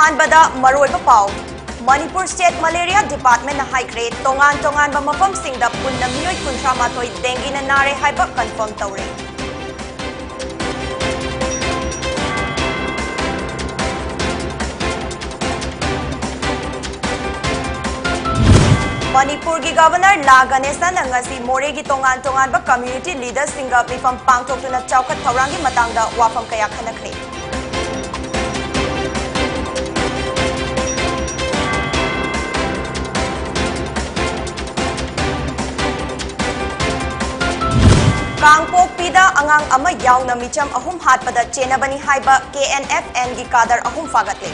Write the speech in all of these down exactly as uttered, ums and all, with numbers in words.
ꯑꯍꯥꯟꯕꯗ ꯃꯔꯨꯑꯣꯏꯕ ꯄꯥꯎ꯫ ꯃꯅꯤꯄꯨꯔ ꯁ꯭ꯇꯦꯠ ꯃꯦꯂꯦꯔꯤꯌꯥ ꯗꯤꯄꯥꯔꯠꯃꯦꯟꯠꯅ ꯍꯥꯏꯈ꯭ꯔꯦ, ꯇꯣꯉꯥꯟ ꯇꯣꯉꯥꯟꯕ ꯃꯐꯝꯁꯤꯡꯗ ꯄꯨꯟꯅ ꯃꯤꯑꯣꯏ ꯀꯨꯟꯊ꯭ꯔꯥ ꯃꯥꯊꯣꯏ ꯗꯦꯡꯒꯤꯅ ꯅꯥꯔꯦ ꯍꯥꯏꯕ ꯀꯟꯐꯥꯔꯝ ꯇꯧꯔꯦ꯫ ꯃꯅꯤꯄꯨꯔꯒꯤ ꯒꯚꯔꯅꯔ ꯂꯥ ꯒꯅꯦꯁꯟꯅ ꯉꯁꯤ ꯃꯣꯔꯦꯒꯤ ꯇꯣꯉꯥꯟ ꯇꯣꯉꯥꯟꯕ ꯀꯝꯃ꯭ꯌꯨꯅꯤꯇꯤ ꯂꯤꯗꯔꯁꯤꯡꯒ ꯃꯤꯐꯝ ꯄꯥꯡꯊꯣꯛꯇꯨꯅ ꯆꯥꯎꯈꯠ ꯊꯧꯔꯥꯡꯒꯤ ꯃꯇꯥꯡꯗ ꯋꯥꯐꯝ ꯀꯌꯥ ꯈꯟꯅꯈ꯭ꯔꯦ꯫ ꯀꯥꯡꯄꯣꯛꯄꯤꯗ ꯑꯉꯥꯡ ꯑꯃ ꯌꯥꯎꯅ ꯃꯤꯆꯝ ꯑꯍꯨꯝ ꯍꯥꯠꯄꯗ ꯆꯦꯟꯅꯕꯅꯤ ꯍꯥꯏꯕ ꯀꯦ ꯑꯦꯟ ꯑꯦꯐ ꯑꯦꯟꯒꯤ ꯀꯥꯗꯔ ꯑꯍꯨꯝ ꯐꯥꯒꯠꯂꯦ꯫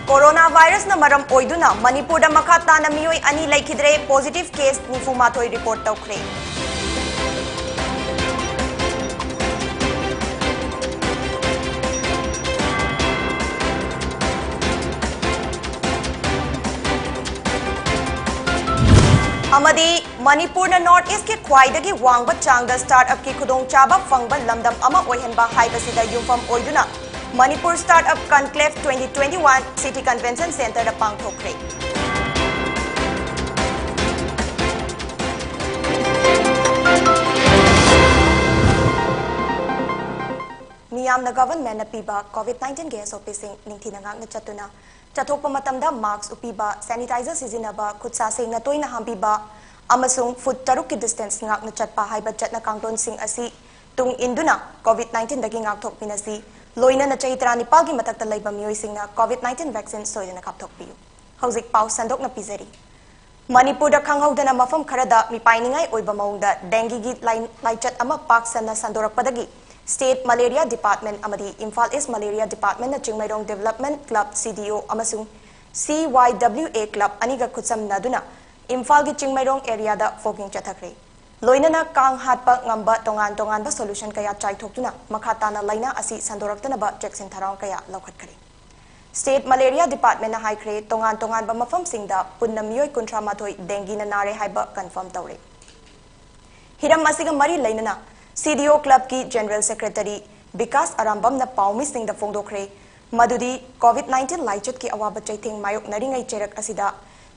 ꯀꯣꯔꯣꯅꯥ ꯚꯥꯏꯔꯁꯅ ꯃꯔꯝ ꯑꯣꯏꯗꯨꯅ ꯃꯅꯤꯄꯨꯔꯗ ꯃꯈꯥ ꯇꯥꯅ ꯃꯤꯑꯣꯏ ꯑꯅꯤ ꯂꯩꯈꯤꯗ꯭ꯔꯦ, ꯄꯣꯖꯤꯇꯤꯚ ꯀꯦꯁ ꯅꯤꯐꯨ ꯃꯥꯊꯣꯏ ꯔꯤꯄꯣꯔꯠ ꯇꯧꯈ꯭ꯔꯦ꯫ ꯑꯃꯗꯤ ꯃꯅꯤꯄꯨꯔꯅ ꯅꯣꯔꯠ ꯏꯁ꯭ꯠꯀꯤ ꯈ꯭ꯋꯥꯏꯗꯒꯤ ꯋꯥꯡꯕ ꯆꯥꯡꯗ ꯁ꯭ꯇꯥꯔꯠ ꯑꯞꯀꯤ ꯈꯨꯗꯣꯡꯆꯥꯕ ꯐꯪꯕ ꯂꯝꯗꯝ ꯑꯃ ꯑꯣꯏꯍꯟꯕ ꯍꯥꯏꯕꯁꯤꯗ ꯌꯨꯝꯐꯝ ꯑꯣꯏꯗꯨꯅ Manipur start up conclave twenty twenty one city convention ꯁꯦꯟꯇꯔꯗ ꯄꯥꯡꯊꯣꯛꯈ꯭ꯔꯦ꯫ ꯃꯤꯌꯥꯝꯅ ꯒꯚꯔꯟꯃꯦꯟꯠꯅ ꯄꯤꯕ ꯀꯣꯚꯤꯗ ꯅꯥꯏꯟꯇꯤꯟꯒꯤ ꯑꯦꯁ ꯑꯣ ꯄꯤꯁꯤꯡ ꯅꯤꯡꯊꯤꯅ ꯉꯥꯛꯅ ꯆꯠꯇꯨꯅ, ꯆꯠꯊꯣꯛꯄ ꯃꯇꯝꯗ ꯃꯥꯁ꯭ꯛ ꯎꯞꯄꯤꯕ, ꯁꯦꯅꯤꯇꯥꯏꯖꯔ ꯁꯤꯖꯤꯟꯅꯕ, ꯈꯨꯠꯁꯥ ꯁꯦꯡꯅ ꯇꯣꯏꯅ ꯍꯥꯝꯕꯤꯕ ꯑꯃꯁꯨꯡ ꯐꯨꯠ ꯇꯔꯨꯛꯀꯤ ꯗꯤꯁꯇꯦꯟꯁ ꯉꯥꯛꯅ ꯆꯠꯄ ꯍꯥꯏꯕ ꯆꯠꯅ ꯀꯥꯡꯂꯣꯟꯁꯤꯡ ꯑꯁꯤ ꯇꯨꯡ ꯏꯟꯗꯨꯅ ꯀꯣꯚꯤꯗ ꯅꯥꯏꯟꯇꯤꯟꯗꯒꯤ ꯉꯥꯛꯊꯣꯛꯃꯤꯟꯅꯁꯤ꯫ ꯂꯣꯏꯅꯅ ꯆꯍꯤ ꯇꯔꯥꯅꯤꯄꯥꯜꯒꯤ ꯃꯊꯛꯇ ꯂꯩꯕ ꯃꯤꯑꯣꯏꯁꯤꯡꯅ ꯀꯣꯚꯤꯗ ꯅꯥꯏꯟꯇꯤꯟ ꯚꯦꯛꯁꯤꯟ ꯁꯣꯏꯗꯅ ꯀꯥꯞꯊꯣꯛꯄꯤꯌꯨ꯫ ꯍꯧꯖꯤꯛ ꯄꯥꯎ ꯁꯟꯗꯣꯛꯅ ꯄꯤꯖꯔꯤ꯫ ꯃꯅꯤꯄꯨꯔꯗ ꯈꯪꯍꯧꯗꯅ ꯃꯐꯝ ꯈꯔꯗ ꯃꯤꯄꯥꯏꯅꯤꯡꯉꯥꯏ ꯑꯣꯏꯕ ꯃꯑꯣꯡꯗ ꯗꯦꯡꯒꯤꯒꯤ ꯂꯥꯏ-, ꯂꯥꯏꯆꯠ ꯑꯃ ꯄꯥꯛ ꯁꯟꯅ ꯁꯟꯗꯣꯔꯛꯄꯗꯒꯤ ꯁ꯭ꯇꯦꯠ ꯃꯦꯂꯦꯔꯤꯌꯥ ꯗꯤꯄꯥꯔꯠꯃꯦꯟꯠ ꯑꯃꯗꯤ ꯏꯝꯐꯥꯜ ꯏꯁ꯭ꯠ ꯃꯦꯂꯦꯔꯤꯌꯥ ꯗꯤꯄꯥꯔꯠꯃꯦꯟꯠꯅ Chingmeirong development club, C D ꯑꯣ, ꯑꯃꯁꯨꯡ ꯁꯤ ꯋꯥꯏ ꯗꯕ꯭ꯂꯤꯎ ꯑꯦ ꯀ꯭ꯂꯕ ꯑꯅꯤꯒ ꯈꯨꯠꯁꯝꯅꯗꯨꯅ ꯏꯝꯐꯥꯜꯒꯤ ꯆꯤꯡꯃꯩꯔꯣꯡ ꯑꯦꯔꯤꯌꯥꯗ ꯐꯣꯒꯤꯡ ꯆꯠꯊꯈ꯭ꯔꯦ꯫ ꯂꯣꯏꯅꯅ ꯀꯥꯡ ꯍꯥꯠꯄ ꯉꯝꯕ ꯇꯣꯉꯥꯟ ꯇꯣꯉꯥꯟꯕ ꯁꯣꯂꯨꯁꯟ ꯀꯌꯥ ꯆꯥꯏꯊꯣꯛꯇꯨꯅ ꯃꯈꯥ ꯇꯥꯅ ꯂꯥꯏꯅꯥ ꯑꯁꯤ ꯁꯟꯗꯣꯔꯛꯇꯅꯕ ꯆꯦꯛꯁꯤꯟ ꯊꯧꯔꯥꯡ ꯀꯌꯥ ꯂꯧꯈꯠꯈ꯭ꯔꯦ꯫ State Malaria Department ꯅ ꯍꯥꯏꯈ꯭ꯔꯦ, ꯇꯣꯉꯥꯟ ꯇꯣꯉꯥꯟꯕ ꯃꯐꯝꯁꯤꯡꯗ ꯄꯨꯟꯅ ꯃꯤꯑꯣꯏ ꯀꯨꯟꯊ꯭ꯔꯥ ꯃꯥꯊꯣꯏ dengue ꯅ ꯅꯥꯔꯦ ꯍꯥꯏꯕ confirm ꯇꯧꯔꯦ꯫ ꯍꯤꯔꯝ ꯑꯁꯤꯒ ꯃꯔꯤ ꯂꯩꯅꯅ C D O club ꯀꯤ General Secretary ꯕꯤꯀꯥꯁ ꯑꯔꯥꯝꯕꯝꯅ ꯄꯥꯎꯃꯤꯁꯤꯡꯗ ꯐꯣꯡꯗꯣꯛꯈ꯭ꯔꯦ ꯃꯗꯨꯗꯤ COVID nineteen ꯂꯥꯏꯆꯠꯀꯤ ꯑꯋꯥꯕ ꯆꯩꯊꯦꯡ ꯃꯥꯌꯣꯛꯅꯔꯤꯉꯩ ꯆꯩꯔꯛ ꯑꯁꯤꯗ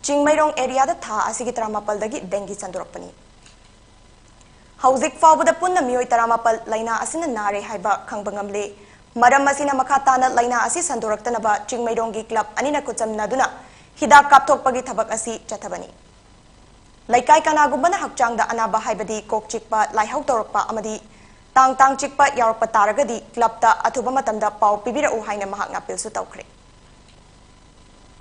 ꯆꯤꯡꯃꯩꯔꯣꯡ area ꯗ ꯊꯥ ꯑꯁꯤꯒꯤ ꯇꯔꯥꯃꯥꯄꯜꯗꯒꯤ dengue ꯁꯟꯗꯣꯔꯛꯄꯅꯤ꯫ ꯍꯧꯖꯤꯛ ꯐꯥꯎꯕꯗ ꯄꯨꯟꯅ ꯃꯤꯑꯣꯏ ꯇꯔꯥꯃꯥꯄꯜ ꯂꯥꯏꯅꯥ ꯑꯁꯤꯅ ꯅꯥꯔꯦ ꯍꯥꯏꯕ ꯈꯪꯕ ꯉꯝꯂꯦ꯫ ꯃꯔꯝ ꯑꯁꯤꯅ ꯃꯈꯥ ꯇꯥꯅ ꯂꯥꯏꯅꯥ ꯑꯁꯤ ꯁꯟꯗꯣꯔꯛꯇꯅꯕ ꯆꯤꯡꯃꯩꯔꯣꯡꯒꯤ club ꯑꯅꯤꯅ ꯈꯨꯠꯁꯝꯅꯗꯨꯅ ꯍꯤꯗꯥꯛ ꯀꯥꯞꯊꯣꯛꯄꯒꯤ ꯊꯕꯛ ꯑꯁꯤ ꯆꯠꯊꯕꯅꯤ꯫ ꯂꯩꯀꯥꯏ ꯀꯅꯥꯒꯨꯝꯕꯅ ꯍꯛꯆꯥꯡꯗ ꯑꯅꯥꯕ ꯍꯥꯏꯕꯗꯤ ꯀꯣꯛ ꯆꯤꯛꯄ, ꯂꯥꯏꯍꯧ ꯇꯧꯔꯛꯄ ꯑꯃꯗꯤ ꯇꯥꯡ ꯇꯥꯡ ꯆꯤꯛꯄ ꯌꯥꯎꯔꯛꯄ ꯇꯥꯔꯒꯗꯤ club ꯇ ꯑꯊꯨꯕ ꯃꯇꯝꯗ ꯄꯥꯎ ꯄꯤꯕꯤꯔꯛꯎ ꯍꯥꯏꯅ ꯃꯍꯥꯛꯅ appeal ꯁꯨ ꯇꯧꯈ꯭ꯔꯦ꯫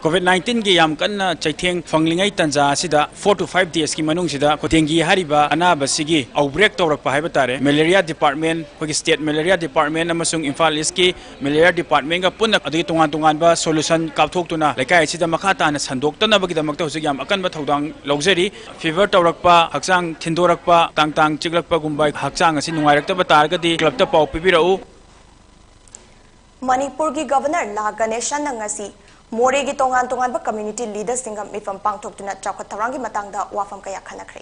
COVID nineteen ꯒꯤ ꯌꯥꯝ ꯀꯟꯅ ꯆꯩꯊꯦꯡ ꯐꯪꯂꯤꯉꯩ ꯇꯥꯟꯖꯥ ꯑꯁꯤꯗ four to five days ꯀꯤ ꯃꯅꯨꯡꯁꯤꯗ dengue ꯍꯥꯏꯔꯤꯕ ꯑꯅꯥꯕꯁꯤꯒꯤ outbreak ꯇꯧꯔꯛꯄ ꯍꯥꯏꯕ ꯇꯥꯔꯦ꯫ Malaria Department, ꯑꯩꯈꯣꯏꯒꯤ State Malaria Department ꯑꯃꯁꯨꯡ ꯏꯝꯐꯥꯜ East ꯀꯤ Malaria Department ꯒ ꯄꯨꯟꯅ, ꯑꯗꯒꯤ ꯇꯣꯉꯥꯟ ꯇꯣꯉꯥꯟꯕ solution ꯀꯥꯞꯊꯣꯛꯇꯨꯅ ꯂꯩꯀꯥꯏ ꯑꯁꯤꯗ ꯃꯈꯥ ꯇꯥꯅ ꯁꯟꯗꯣꯛꯇꯅꯕꯒꯤꯗꯃꯛꯇ ꯍꯧꯖꯤꯛ ꯌꯥꯝ ꯑꯀꯟꯕ ꯊꯧꯗꯥꯡ ꯂꯧꯖꯔꯤ꯫ Fever ꯇꯧꯔꯛꯄ, ꯍꯛꯆꯥꯡ ꯊꯤꯟꯗꯣꯔꯛꯄ, ꯇꯥꯡ ꯇꯥꯡ ꯆꯤꯛꯂꯛꯄꯒꯨꯝꯕ, ꯍꯛꯆꯥꯡ ꯑꯁꯤ ꯅꯨꯡꯉꯥꯏꯔꯛꯇꯕ ꯇꯥꯔꯒꯗꯤ club ꯇ ꯄꯥꯎ ꯄꯤꯕꯤꯔꯛꯎ꯫ ꯃꯅꯤꯄꯨꯔꯒꯤ Governor ꯂꯥ ꯒꯅꯦꯁꯟꯅ ꯉꯁꯤ ꯃꯣꯔꯦꯒꯤ ꯇꯣꯉꯥꯟ ꯇꯣꯉꯥꯟꯕ community leader ꯁꯤꯡꯒ ꯃꯤꯐꯝ ꯄꯥꯡꯊꯣꯛꯇꯨꯅ ꯆꯥꯎꯈꯠ ꯊꯧꯔꯥꯡꯒꯤ ꯃꯇꯥꯡꯗ ꯋꯥꯐꯝ ꯀꯌꯥ ꯈꯟꯅꯈ꯭ꯔꯦ꯫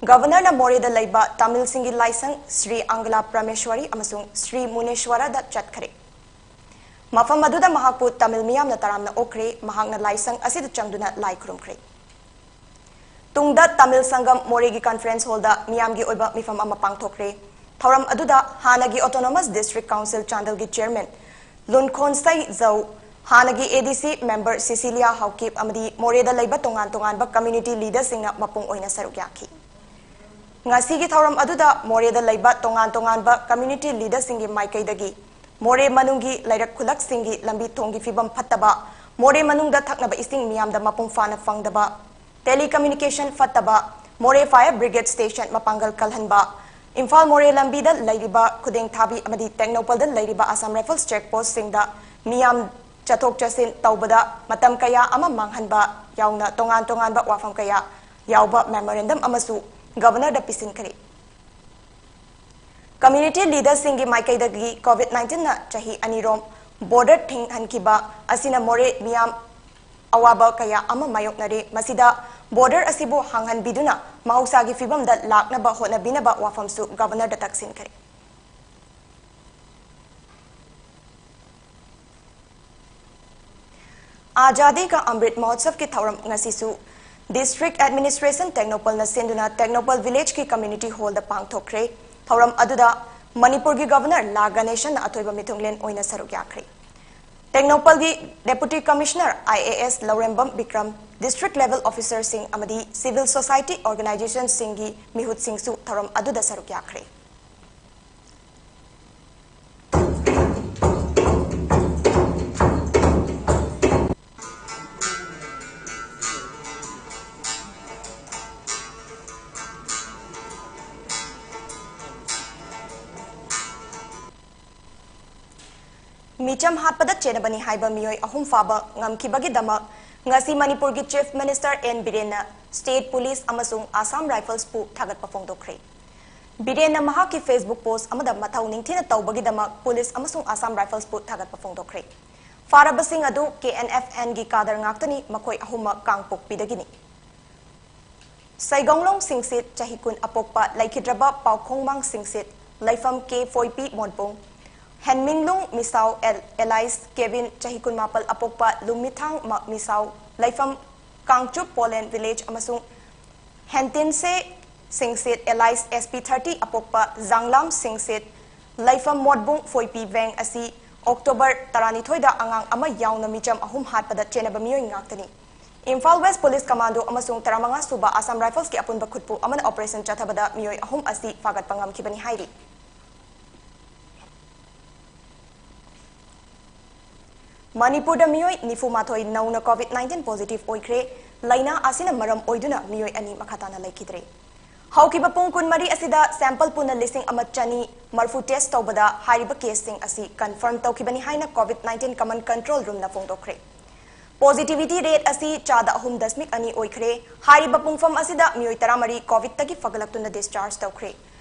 Governor ꯅ ꯃꯣꯔꯦꯗ ꯂꯩꯕ ꯇꯥꯃꯤꯜꯁꯤꯡꯒꯤ ꯂꯥꯏꯁꯪ ꯁ꯭ꯔꯤ ꯑꯪꯒꯂꯥ ꯄ꯭ꯔꯃꯦꯁ꯭ꯋꯔꯤ ꯑꯃꯁꯨꯡ ꯁ꯭ꯔꯤ ꯃꯨꯅꯦꯁ꯭ꯋꯔꯗ ꯆꯠꯈ꯭ꯔꯦ꯫ ꯃꯐꯝ ꯑꯗꯨꯗ ꯃꯍꯥꯛꯄꯨ ꯇꯥꯃꯤꯜ ꯃꯤꯌꯥꯝꯅ ꯇꯔꯥꯝꯅ ꯑꯣꯛꯈ꯭ꯔꯦ꯫ ꯃꯍꯥꯛꯅ ꯂꯥꯏꯁꯪ ꯑꯁꯤꯗ ꯆꯪꯗꯨꯅ ꯂꯥꯏ ꯈꯨꯔꯨꯝꯈ꯭ꯔꯦ꯫ ꯇꯨꯡꯗ ꯇꯥꯃꯤꯜ ꯁꯪꯒꯝ ꯃꯣꯔꯦꯒꯤ conference hall ꯗ ꯃꯤꯌꯥꯝꯒꯤ ꯑꯣꯏꯕ ꯃꯤꯐꯝ ꯑꯃ ꯄꯥꯡꯊꯣꯛꯈ꯭ꯔꯦ꯫ ꯊꯧꯔꯝ ꯑꯗꯨꯗ ꯍꯥꯟꯅꯒꯤ Autonomous District Council ꯆꯥꯟꯗꯦꯜꯒꯤ chairman ꯂꯨꯟꯈꯣꯟꯁꯩ ꯖꯧ, ꯍꯥꯟꯅꯒꯤ A D C member ꯁꯤꯁꯤꯂꯤꯌꯥ Haokip ꯑꯃꯗꯤ ꯃꯣꯔꯦꯗ ꯂꯩꯕ ꯇꯣꯉꯥꯟ ꯇꯣꯉꯥꯟꯕ community leader ꯁꯤꯡꯅ ꯃꯄꯨꯡ ꯑꯣꯏꯅ ꯁꯔꯨꯛ ꯌꯥꯈꯤ꯫ ꯉꯁꯤꯒꯤ ꯊꯧꯔꯝ ꯑꯗꯨꯗ ꯃꯣꯔꯦꯗ ꯂꯩꯕ ꯇꯣꯉꯥꯟ ꯇꯣꯉꯥꯟꯕ community leader ꯁꯤꯡꯒꯤ ꯃꯥꯏꯀꯩꯗꯒꯤ ꯃꯣꯔꯦ ꯃꯅꯨꯡꯒꯤ ꯂꯩꯔꯛ ꯈꯨꯜꯂꯛꯁꯤꯡꯒꯤ ꯂꯝꯕꯤ ꯊꯣꯡꯒꯤ ꯐꯤꯕꯝ ꯐꯠꯇꯕ, ꯃꯣꯔꯦ ꯃꯅꯨꯡꯗ ꯊꯛꯅꯕ ꯏꯁꯤꯡ ꯃꯤꯌꯥꯝꯗ ꯃꯄꯨꯡ ꯐꯥꯅ ꯐꯪꯗꯕ, telecommunication ꯐꯠꯇꯕ, ꯃꯣꯔꯦ fire brigade station ꯃꯄꯥꯡꯒꯜ ꯀꯜꯍꯟꯕ, ꯏꯝꯐꯥꯜ ꯃꯣꯔꯦ ꯂꯝꯕꯤꯗ ꯂꯩꯔꯤꯕ ꯈꯨꯗꯦꯡꯊꯥꯕꯤ ꯑꯃꯗꯤ ꯇꯦꯡꯅꯧꯄꯜꯗ ꯂꯩꯔꯤꯕ Assam Rifles check post ꯁꯤꯡꯗ ꯃꯤꯌꯥꯝ ꯆꯠꯊꯣꯛ ꯆꯠꯁꯤꯟ ꯇꯧꯕꯗ ꯃꯇꯝ ꯀꯌꯥ ꯑꯃ ꯃꯥꯡꯍꯟꯕ ꯌꯥꯎꯅ ꯇꯣꯉꯥꯟ ꯇꯣꯉꯥꯟꯕ ꯋꯥꯐꯝ ꯀꯌꯥ ꯌꯥꯎꯕ memorandum ꯑꯃꯁꯨ Governor ꯗ ꯄꯤꯁꯤꯟꯈ꯭ꯔꯦ꯫ Community leader ꯁꯤꯡꯒꯤ ꯃꯥꯏꯀꯩꯗꯒꯤ COVID nineteen ꯅ ꯆꯍꯤ ꯑꯅꯤꯔꯣꯝ ꯕꯣꯔꯗꯔ ꯊꯤꯡꯍꯟꯈꯤꯕ ꯑꯁꯤꯅ ꯃꯣꯔꯦ ꯃꯤꯌꯥꯝ ꯑꯋꯥꯕ ꯀꯌꯥ ꯑꯃ ꯃꯥꯌꯣꯛꯅꯔꯦ꯫ ꯃꯁꯤꯗ ꯕꯣꯔꯗꯔ ꯑꯁꯤꯕꯨ ꯍꯥꯡꯍꯟꯕꯤꯗꯨꯅ ꯃꯍꯧꯁꯥꯒꯤ ꯐꯤꯕꯝꯗ ꯂꯥꯛꯅꯕ ꯍꯣꯠꯅꯕꯤꯅꯕ ꯋꯥꯐꯝꯁꯨ ꯒꯕꯔꯅꯔꯗ ꯇꯛꯁꯤꯟꯈ꯭ꯔꯦ꯫ ꯑꯥꯖꯥꯗꯤ ꯀꯥ ꯑꯃ꯭ꯔꯤꯠ ꯃꯍꯣꯠꯁꯕꯀꯤ ꯊꯧꯔꯝ ꯉꯁꯤꯁꯨ ꯗꯤꯁꯇ꯭ꯔꯤꯛ ꯑꯦꯗꯃꯤꯅꯤꯁꯇ꯭ꯔꯦꯁꯟ ꯇꯦꯡꯅꯧꯄꯜꯅ ꯁꯤꯟꯗꯨꯅ ꯇꯦꯡꯅꯧꯄꯜ ꯚꯤꯂꯦꯖꯀꯤ ꯀꯝꯃ꯭ꯌꯨꯅꯤꯇꯤ ꯍꯣꯜꯗ ꯄꯥꯡꯊꯣꯛꯈ꯭ꯔꯦ꯫ ꯊꯧꯔꯝ ꯑꯗꯨꯗ ꯃꯅꯤꯄꯨꯔꯒꯤ ꯒꯕꯔꯅꯔ ꯂꯥ ꯒꯅꯦꯁꯟꯅ ꯑꯊꯣꯏꯕ ꯃꯤꯊꯨꯡꯂꯦꯟ ꯑꯣꯏꯅ ꯁꯔꯨꯛ ꯌꯥꯈ꯭ꯔꯦ꯫ ꯇꯦꯡꯅꯧꯄꯜꯒꯤ deputy commissioner I A S Lourembam Bikram, district level ꯑꯣꯐꯤꯁꯔꯁꯤꯡ ꯑꯃꯗꯤ ꯁꯤꯚꯤꯜ ꯁꯣꯁꯥꯏꯇꯤ ꯑꯣꯔꯒꯅꯥꯏꯖꯦꯁꯟꯁꯤꯡꯒꯤ ꯃꯤꯍꯨꯠꯁꯤꯡꯁꯨ ꯊꯧꯔꯝ ꯑꯗꯨꯗ ꯁꯔꯨꯛ ꯌꯥꯈ꯭ꯔꯦ꯫ ꯃꯤꯆꯝ ꯍꯥꯠꯄꯗ ꯆꯦꯟꯅꯕꯅꯤ ꯍꯥꯏꯕ ꯃꯤꯑꯣꯏ ꯑꯍꯨꯝ ꯐꯥꯕ ꯉꯝꯈꯤꯕꯒꯤꯗꯃꯛ ꯉꯁꯤ ꯃꯅꯤꯄꯨꯔꯒꯤ ꯆꯤꯐ ꯃꯤꯅꯤꯁꯇꯔ ꯑꯦꯟ ꯕꯤꯔꯦꯟꯅ ꯁ꯭ꯇꯦꯠ ꯄꯨꯂꯤꯁ ꯑꯃꯁꯨꯡ ꯑꯁꯥꯝ ꯔꯥꯏꯐꯜꯁꯄꯨ ꯊꯥꯒꯠꯄ ꯐꯣꯡꯗꯣꯛꯈ꯭ꯔꯦ꯫ ꯕꯤꯔꯦꯟꯅ ꯃꯍꯥꯛꯀꯤ ꯐꯦꯁꯕꯨꯛ ꯄꯣꯁ ꯑꯃꯗ ꯃꯊꯧ ꯅꯤꯡꯊꯤꯅ ꯇꯧꯕꯒꯤꯗꯃꯛ ꯄꯨꯂꯤꯁ ꯑꯃꯁꯨꯡ ꯑꯁꯥꯝ ꯔꯥꯏꯐꯜꯁꯄꯨ ꯊꯥꯒꯠꯄ ꯐꯣꯡꯗꯣꯛꯈ꯭ꯔꯦ꯫ ꯐꯥꯔꯕꯁꯤꯡ ꯑꯗꯨ ꯀꯦ ꯑꯦꯟ ꯑꯦꯐ ꯑꯦꯟꯒꯤ ꯀꯥꯗꯔ ꯉꯥꯛꯇꯅꯤ, ꯃꯈꯣꯏ ꯑꯍꯨꯝꯃꯛ ꯀꯥꯡꯄꯣꯛꯄꯤꯗꯒꯤꯅꯤ꯫ ꯁꯩꯒꯣꯡꯂꯣꯡ ꯁꯤꯡꯁꯤꯠ, ꯆꯍꯤ ꯀꯨꯟ ꯑꯄꯣꯛꯄ ꯂꯩꯈꯤꯗ꯭ꯔꯕ ꯄꯥꯎꯈꯣꯡꯃꯥꯡ ꯁꯤꯡꯁꯤꯠ, ꯂꯩꯐꯝ ꯀꯦ ꯐꯣꯏꯄꯤ ꯃꯣꯟꯄꯣꯡ, ꯍꯦꯟꯃꯤꯡꯂꯨꯡ ꯃꯤꯁꯥꯎ ꯑꯦꯜ-, ꯑꯦꯂꯥꯏꯁ ꯀꯦꯕꯤꯟ, ꯆꯍꯤ ꯀꯨꯟꯃꯥꯄꯜ ꯑꯄꯣꯛꯄ ꯂꯨꯝꯃꯤꯊꯥꯡ ꯃ-, ꯃꯤꯁꯥꯎ, ꯂꯩꯐꯝ ꯀꯥꯡꯆꯨꯞ ꯄꯣꯂꯦꯟ ꯚꯤꯂꯦꯖ ꯑꯃꯁꯨꯡ ꯍꯦꯟꯇꯤꯟꯁꯦ ꯁꯤꯡꯁꯤꯠ ꯑꯦꯂꯥꯏꯁ ꯑꯦꯁ ꯄꯤ ꯊꯥꯔꯇꯤ ꯑꯄꯣꯛꯄ ꯖꯥꯡꯂꯥꯝ ꯁꯤꯡꯁꯤꯠ, ꯂꯩꯐꯝ ꯃꯣꯠꯕꯨꯡ ꯐꯣꯏꯄꯤ ꯚꯦꯡ ꯑꯁꯤ ꯑꯣꯛꯇꯣꯕꯔ ꯇꯔꯥꯅꯤꯊꯣꯏꯗ ꯑꯉꯥꯡ ꯑꯃ ꯌꯥꯎꯅ ꯃꯤꯆꯝ ꯑꯍꯨꯝ ꯍꯥꯠꯄꯗ ꯆꯦꯟꯅꯕ ꯃꯤꯑꯣꯏ ꯉꯥꯛꯇꯅꯤ꯫ ꯏꯝꯐꯥꯜ ꯋꯦꯁ ꯄꯨꯂꯤꯁ ꯀꯃꯥꯟꯗꯣ ꯑꯃꯁꯨꯡ ꯇꯔꯥꯃꯉꯥ ꯁꯨꯕ ꯑꯁꯥꯝ ꯔꯥꯏꯐꯜꯁꯀꯤ ꯑꯄꯨꯟꯕ ꯈꯨꯠꯄꯨ ꯑꯃꯅ ꯑꯣꯄꯔꯦꯁꯟ ꯆꯠꯊꯕꯗ ꯃꯤꯑꯣꯏ ꯑꯍꯨꯝ ꯑꯁꯤ ꯐꯥꯒꯠꯄ ꯉꯝꯈꯤꯕꯅꯤ ꯍꯥꯏꯔꯤ꯫ ꯃꯅꯤꯄꯨꯔꯗ ꯃꯤꯑꯣꯏ ꯅꯤꯐꯨ ꯃꯥꯊꯣꯏ ꯅꯧꯅ ꯀꯣꯚꯤꯗ ꯅꯥꯏꯟꯇꯤꯟ ꯄꯣꯖꯤꯇꯤꯚ ꯑꯣꯏꯈ꯭ꯔꯦ꯫ ꯂꯥꯏꯅꯥ ꯑꯁꯤꯅ ꯃꯔꯝ ꯑꯣꯏꯗꯨꯅ ꯃꯤꯑꯣꯏ ꯑꯅꯤ ꯃꯈꯥ ꯇꯥꯅ ꯂꯩꯈꯤꯗ꯭ꯔꯦ꯫ ꯍꯧꯈꯤꯕ ꯄꯨꯡ ꯀꯨꯟꯃꯔꯤ ꯑꯁꯤꯗ ꯁꯦꯝꯄꯜ ꯄꯨꯟꯅ ꯂꯤꯁꯤꯡ ꯑꯃ ꯆꯅꯤ ꯃꯔꯤꯐꯨ ꯇꯦꯁ ꯇꯧꯕꯗ ꯍꯥꯏꯔꯤꯕ ꯀꯦꯁꯁꯤꯡ ꯑꯁꯤ ꯀꯟꯐꯥꯔꯝ ꯇꯧꯈꯤꯕꯅꯤ ꯍꯥꯏꯅ ꯀꯣꯚꯤꯗ ꯅꯥꯏꯟꯇꯤꯟ ꯀꯃꯟ ꯀꯟꯇ꯭ꯔꯣꯜ ꯔꯨꯝꯅ ꯐꯣꯡꯗꯣꯛꯈ꯭ꯔꯦ꯫ ꯄꯣꯖꯤꯇꯤꯚꯤꯇꯤ ꯔꯦꯠ ꯑꯁꯤ ꯆꯥꯗ ꯑꯍꯨꯝ ꯗꯁꯃꯤꯛ ꯑꯅꯤ ꯑꯣꯏꯈ꯭ꯔꯦ꯫ ꯍꯥꯏꯔꯤꯕ ꯄꯨꯡꯐꯝ ꯑꯁꯤꯗ ꯃꯤꯑꯣꯏ ꯇꯔꯥꯃꯔꯤ ꯀꯣꯚꯤꯗꯇꯒꯤ ꯐꯒꯠꯂꯛꯇꯨꯅ ꯗꯤꯁꯆꯥꯔꯖ ꯇꯧꯈ꯭ꯔꯦ꯫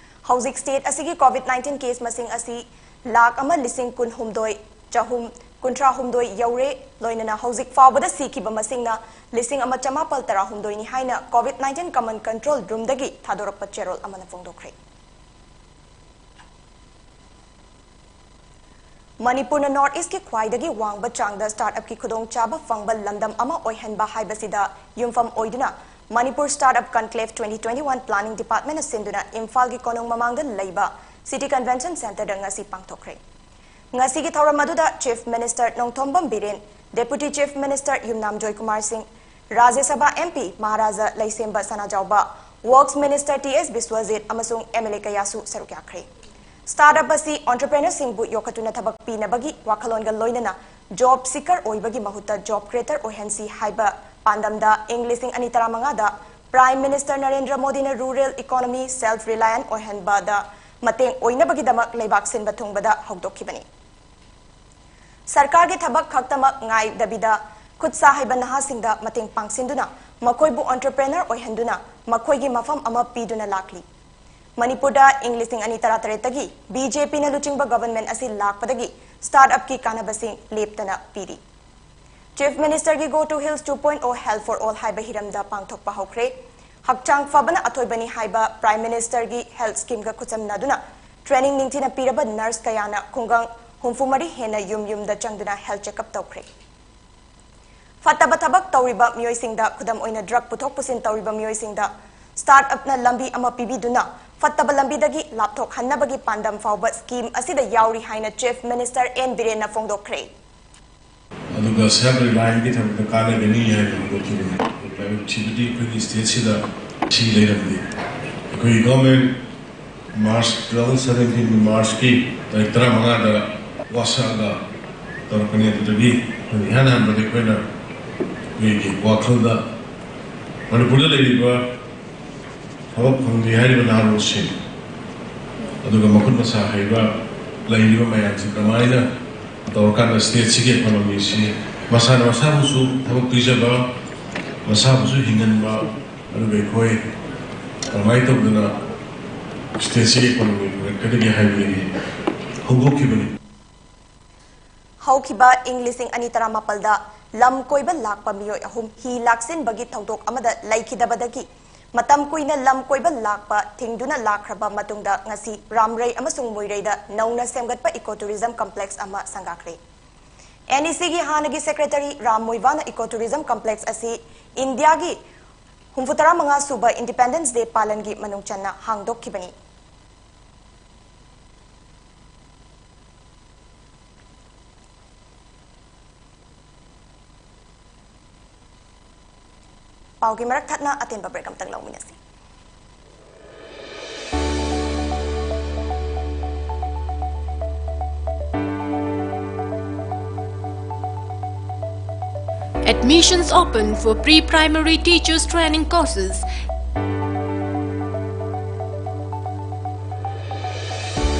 ꯍꯧꯖꯤꯛ ꯁ꯭ꯇꯦꯠ ꯑꯁꯤꯒꯤ ꯀꯣꯚꯤꯗ ꯅꯥꯏꯟꯇꯤꯟ ꯀꯦꯁ ꯃꯁꯤꯡ ꯑꯁꯤ ꯂꯥꯈ ꯑꯃ ꯂꯤꯁꯤꯡ ꯀꯨꯟꯍꯨꯝꯗꯣꯏ ꯆꯍꯨꯝ ꯀꯨꯟꯊ꯭ꯔꯥ ꯍꯨꯝꯗꯣꯏ ꯌꯧꯔꯦ꯫ ꯂꯣꯏꯅꯅ ꯍꯧꯖꯤꯛ ꯐꯥꯎꯕꯗ ꯁꯤꯈꯤꯕ ꯃꯁꯤꯡꯅ ꯂꯤꯁꯤꯡ ꯑꯃ ꯆꯃꯥꯄꯜ ꯇꯔꯥꯍꯨꯝꯗꯣꯏꯅꯤ ꯍꯥꯏꯅ COVID nineteen common control roomꯗꯒꯤ ꯊꯥꯗꯣꯔꯛꯄ ꯆꯦꯔꯣꯜ ꯑꯃꯅ ꯐꯣꯡꯗꯣꯛꯈ꯭ꯔꯦ꯫ ꯃꯅꯤꯄꯨꯔꯅ North Eastꯀꯤ ꯈ꯭ꯋꯥꯏꯗꯒꯤ ꯋꯥꯡꯕ ꯆꯥꯡꯗ startupꯀꯤ ꯈꯨꯗꯣꯡꯆꯥꯕ ꯐꯪꯕ ꯂꯝꯗꯝ ꯑꯃ ꯑꯣꯏꯍꯟꯕ ꯍꯥꯏꯕꯁꯤꯗ ꯌꯨꯝꯐꯝ ꯑꯣꯏꯗꯨꯅ Manipur Startup Conclave twenty twenty-one Planning Departmentꯅ ꯁꯤꯟꯗꯨꯅ ꯏꯝꯐꯥꯜꯒꯤ ꯀꯣꯅꯨꯡ ꯃꯃꯥꯡꯗ ꯂꯩꯕ City Convention Centreꯗ ꯉꯁꯤ ꯄꯥꯡꯊꯣꯛꯈ꯭ꯔꯦ꯫ ꯉꯁꯤꯒꯤ ꯊꯧꯔꯝ ꯑꯗꯨꯗ Chief Minister Nongthombam Biren, Deputy Chief Minister ꯌꯨꯝꯅꯥꯝ ꯖꯣꯏꯀꯨꯃꯥꯔ ꯁꯤꯡ, ꯔꯥꯖ꯭ꯌ ꯁꯚꯥ MP ꯃꯍꯥꯔꯥꯖꯥ ꯂꯩꯁꯦꯝꯕ ꯁꯅꯥꯖꯥꯎꯕ, Works Minister T S Biswajit ꯑꯃꯁꯨꯡ MLA ꯀꯌꯥꯁꯨ ꯁꯔꯨꯛ ꯌꯥꯈ꯭ꯔꯦ꯫ Startup ꯑꯁꯤ entrepreneurꯁꯤꯡꯕꯨ ꯌꯣꯛꯈꯠꯇꯨꯅ ꯊꯕꯛ ꯄꯤꯅꯕꯒꯤ ꯋꯥꯈꯜꯂꯣꯟꯒ ꯂꯣꯏꯅꯅ job seeker ꯑꯣꯏꯕꯒꯤ ꯃꯍꯨꯠꯇ job creator ꯑꯣꯏꯍꯟꯁꯤ ꯍꯥꯏꯕ ꯄꯥꯟꯗꯝꯗ ꯏꯪ ꯂꯤꯁꯤꯡ ꯑꯅꯤ ꯇꯔꯥꯃꯉꯥꯗ Prime Minister ꯅꯔꯦꯟꯗ꯭ꯔ ꯃꯣꯗꯤꯅ rural economy self reliant ꯑꯣꯏꯍꯟꯕꯗ ꯃꯇꯦꯡ ꯑꯣꯏꯅꯕꯒꯤꯗꯃꯛ ꯂꯩꯕꯥꯛ ꯁꯤꯟꯕ ꯊꯨꯡꯕꯗ ꯍꯧꯗꯣꯛꯈꯤꯕꯅꯤ꯫ ꯁꯔꯀꯥꯔꯒꯤ ꯊꯕꯛ ꯈꯛꯇꯃꯛ ꯉꯥꯏꯗꯕꯤꯗ ꯈꯨꯠ ꯁꯥ ꯍꯩꯕ ꯅꯍꯥꯁꯤꯡꯗ ꯃꯇꯦꯡ ꯄꯥꯡꯁꯤꯟꯗꯨꯅ ꯃꯈꯣꯏꯕꯨ entrepreneur ꯑꯣꯏꯍꯟꯗꯨꯅ ꯃꯈꯣꯏꯒꯤ ꯃꯐꯝ ꯑꯃ ꯄꯤꯗꯨꯅ ꯂꯥꯛꯂꯤ꯫ ꯃꯅꯤꯄꯨꯔꯗ ꯏꯪ ꯂꯤꯁꯤꯡ ꯑꯅꯤ ꯇꯔꯥꯇꯔꯦꯠꯇꯒꯤ BJPꯅ ꯂꯨꯆꯤꯡꯕ government ꯑꯁꯤ ꯂꯥꯛꯄꯗꯒꯤ startupꯀꯤ ꯀꯥꯟꯅꯕꯁꯤꯡ ꯂꯦꯞꯇꯅ ꯄꯤꯔꯤ꯫ Chief Ministerꯒꯤ Go to Hills two point oh Health for All ꯍꯥꯏꯕ ꯍꯤꯔꯝꯗ ꯄꯥꯡꯊꯣꯛꯄ ꯍꯧꯈ꯭ꯔꯦ꯫ ꯍꯛꯆꯥꯡ ꯐꯕꯅ ꯑꯊꯣꯏꯕꯅꯤ ꯍꯥꯏꯕ Prime Ministerꯒꯤ health schemeꯒ ꯈꯨꯠꯁꯝꯅꯗꯨꯅ training ꯅꯤꯡꯊꯤꯅ ꯄꯤꯔꯕ nurse ꯀꯌꯥꯅ ꯈꯨꯡꯒꯪ ꯍꯨꯝꯐꯨ ꯃꯔꯤ ꯍꯦꯟꯅ ꯌꯨꯝ ꯌꯨꯝꯗ ꯆꯪꯗꯨꯅ health checkup ꯇꯧꯈ꯭ꯔꯦ꯫ ꯐꯠꯇꯕ ꯊꯕꯛ ꯇꯧꯔꯤꯕ ꯃꯤꯑꯣꯏꯁꯤꯡꯗ, ꯈꯨꯗꯝ ꯑꯣꯏꯅ drug ꯄꯨꯊꯣꯛ ꯄꯨꯁꯤꯟ ꯇꯧꯔꯤꯕ ꯃꯤꯑꯣꯏꯁꯤꯡꯗ startupꯅ ꯂꯝꯕꯤ ꯑꯃ ꯄꯤꯕꯤꯗꯨꯅ ꯐꯠꯇꯕ ꯂꯝꯕꯤꯗꯒꯤ ꯂꯥꯞꯊꯣꯛꯍꯟꯅꯕꯒꯤ ꯄꯥꯟꯗꯝ ꯐꯥꯎꯕ scheme ꯑꯁꯤꯗ ꯌꯥꯎꯔꯤ ꯍꯥꯏꯅ Chief Minister ꯑꯦꯟ ꯕꯤꯔꯦꯟꯅ ꯐꯣꯡꯗꯣꯛꯈ꯭ꯔꯦ꯫ ꯑꯗꯨꯒ self reliantꯒꯤ ꯊꯕꯛꯇ ꯀꯥꯟꯅꯒꯅꯤ ꯍꯥꯏꯅ ꯍꯧꯗꯣꯛꯈꯤꯕꯅꯤ꯫ ꯂꯥꯏꯕꯛ ꯊꯤꯕꯗꯤ ꯑꯩꯈꯣꯏꯒꯤ stateꯁꯤꯗ ꯁꯤ ꯂꯩꯔꯝꯗꯦ꯫ ꯑꯩꯈꯣꯏꯒꯤ government March two thousand seventeen Marchꯀꯤ ꯇꯥꯔꯤꯛ ꯇꯔꯥꯃꯉꯥꯗ ꯋꯥꯁꯛꯑꯒ ꯇꯧꯔꯛꯄꯅꯤ꯫ ꯑꯗꯨꯗꯒꯤ ꯑꯩꯈꯣꯏꯅ ꯏꯍꯥꯟ ꯍꯥꯟꯕꯗ ꯑꯩꯈꯣꯏꯅ ꯑꯩꯈꯣꯏꯒꯤ ꯋꯥꯈꯜꯗ ꯃꯅꯤꯄꯨꯔꯗ ꯂꯩꯔꯤꯕ ꯊꯕꯛ ꯐꯪꯗꯦ ꯍꯥꯏꯔꯤꯕ ꯅꯍꯥꯔꯣꯜꯁꯤꯡ, ꯑꯗꯨꯒ ꯃꯈꯨꯠ ꯃꯁꯥ ꯍꯩꯕ ꯂꯩꯔꯤꯕ ꯃꯌꯥꯝꯁꯤ ꯀꯃꯥꯏꯅ ꯇꯧꯔꯀꯥꯟꯗ stateꯁꯤꯒꯤ economyꯁꯤ ꯃꯁꯥꯅ ꯃꯁꯥꯕꯨꯁꯨ ꯊꯕꯛ ꯄꯤꯖꯕ, ꯃꯁꯥꯕꯨꯁꯨ ꯍꯤꯡꯍꯟꯕ, ꯑꯗꯨꯒ ꯑꯩꯈꯣꯏ ꯀꯃꯥꯏꯅ ꯇꯧꯗꯅ stateꯁꯤꯒꯤ economy ꯐꯒꯠꯀꯗꯒꯦ ꯍꯥꯏꯕꯗꯒꯤ ꯍꯧꯗꯣꯛꯈꯤꯕꯅꯤ꯫ ꯍꯧꯈꯤꯕ ꯏꯪ ꯂꯤꯁꯤꯡ ꯑꯅꯤ ꯇꯔꯥꯃꯥꯄꯜꯗ ꯂꯝ ꯀꯣꯏꯕ ꯂꯥꯛꯄ ꯃꯤꯑꯣꯏ ꯑꯍꯨꯝ ꯍꯤ ꯂꯥꯛꯁꯤꯟꯕꯒꯤ ꯊꯧꯗꯣꯛ ꯑꯃꯗ ꯂꯩꯈꯤꯗꯕꯗꯒꯤ ꯃꯇꯝ ꯀꯨꯏꯅ ꯂꯝ ꯀꯣꯏꯕ ꯂꯥꯛꯄ ꯊꯤꯡꯗꯨꯅ ꯂꯥꯛꯈ꯭ꯔꯕ ꯃꯇꯨꯡꯗ ꯉꯁꯤ ꯔꯥꯝꯔꯩ ꯑꯃꯁꯨꯡ ꯃꯣꯏꯔꯩꯗ ꯅꯧꯅ ꯁꯦꯝꯒꯠꯄ ꯏꯀꯣ ꯇꯨꯔꯤꯖꯝ ꯀꯝꯄ꯭ꯂꯦꯛꯁ ꯑꯃ ꯁꯪꯒꯥꯈ꯭ꯔꯦ꯫ ꯑꯦꯟ ꯏ ꯁꯤꯒꯤ ꯍꯥꯟꯅꯒꯤ ꯁꯦꯀ꯭ꯔꯦꯇꯔꯤ ꯔꯥꯝ ꯃꯣꯏꯕꯥꯅ ꯏꯀꯣ ꯇꯨꯔꯤꯖꯝ ꯀꯝꯄ꯭ꯂꯦꯛꯁ ꯑꯁꯤ ꯏꯟꯗꯤꯌꯥꯒꯤ ꯍꯨꯝꯐꯨꯇꯔꯥꯃꯉꯥ ꯁꯨꯕ ꯏꯟꯗꯤꯄꯦꯟꯗꯦꯟꯁ ꯗꯦ ꯄꯥꯂꯟꯒꯤ ꯃꯅꯨꯡ ꯆꯟꯅ ꯍꯥꯡꯗꯣꯛꯈꯤꯕꯅꯤ꯫ ꯄꯥꯎꯒꯤ ꯃꯔꯛ ꯊꯠꯅ ꯑꯇꯦꯟꯕ ꯕ꯭ꯔꯦꯛ ꯑꯃꯇꯪ ꯂꯧꯃꯤꯟꯅꯁꯤ꯫ Admissions open for pre-primary teachers training courses.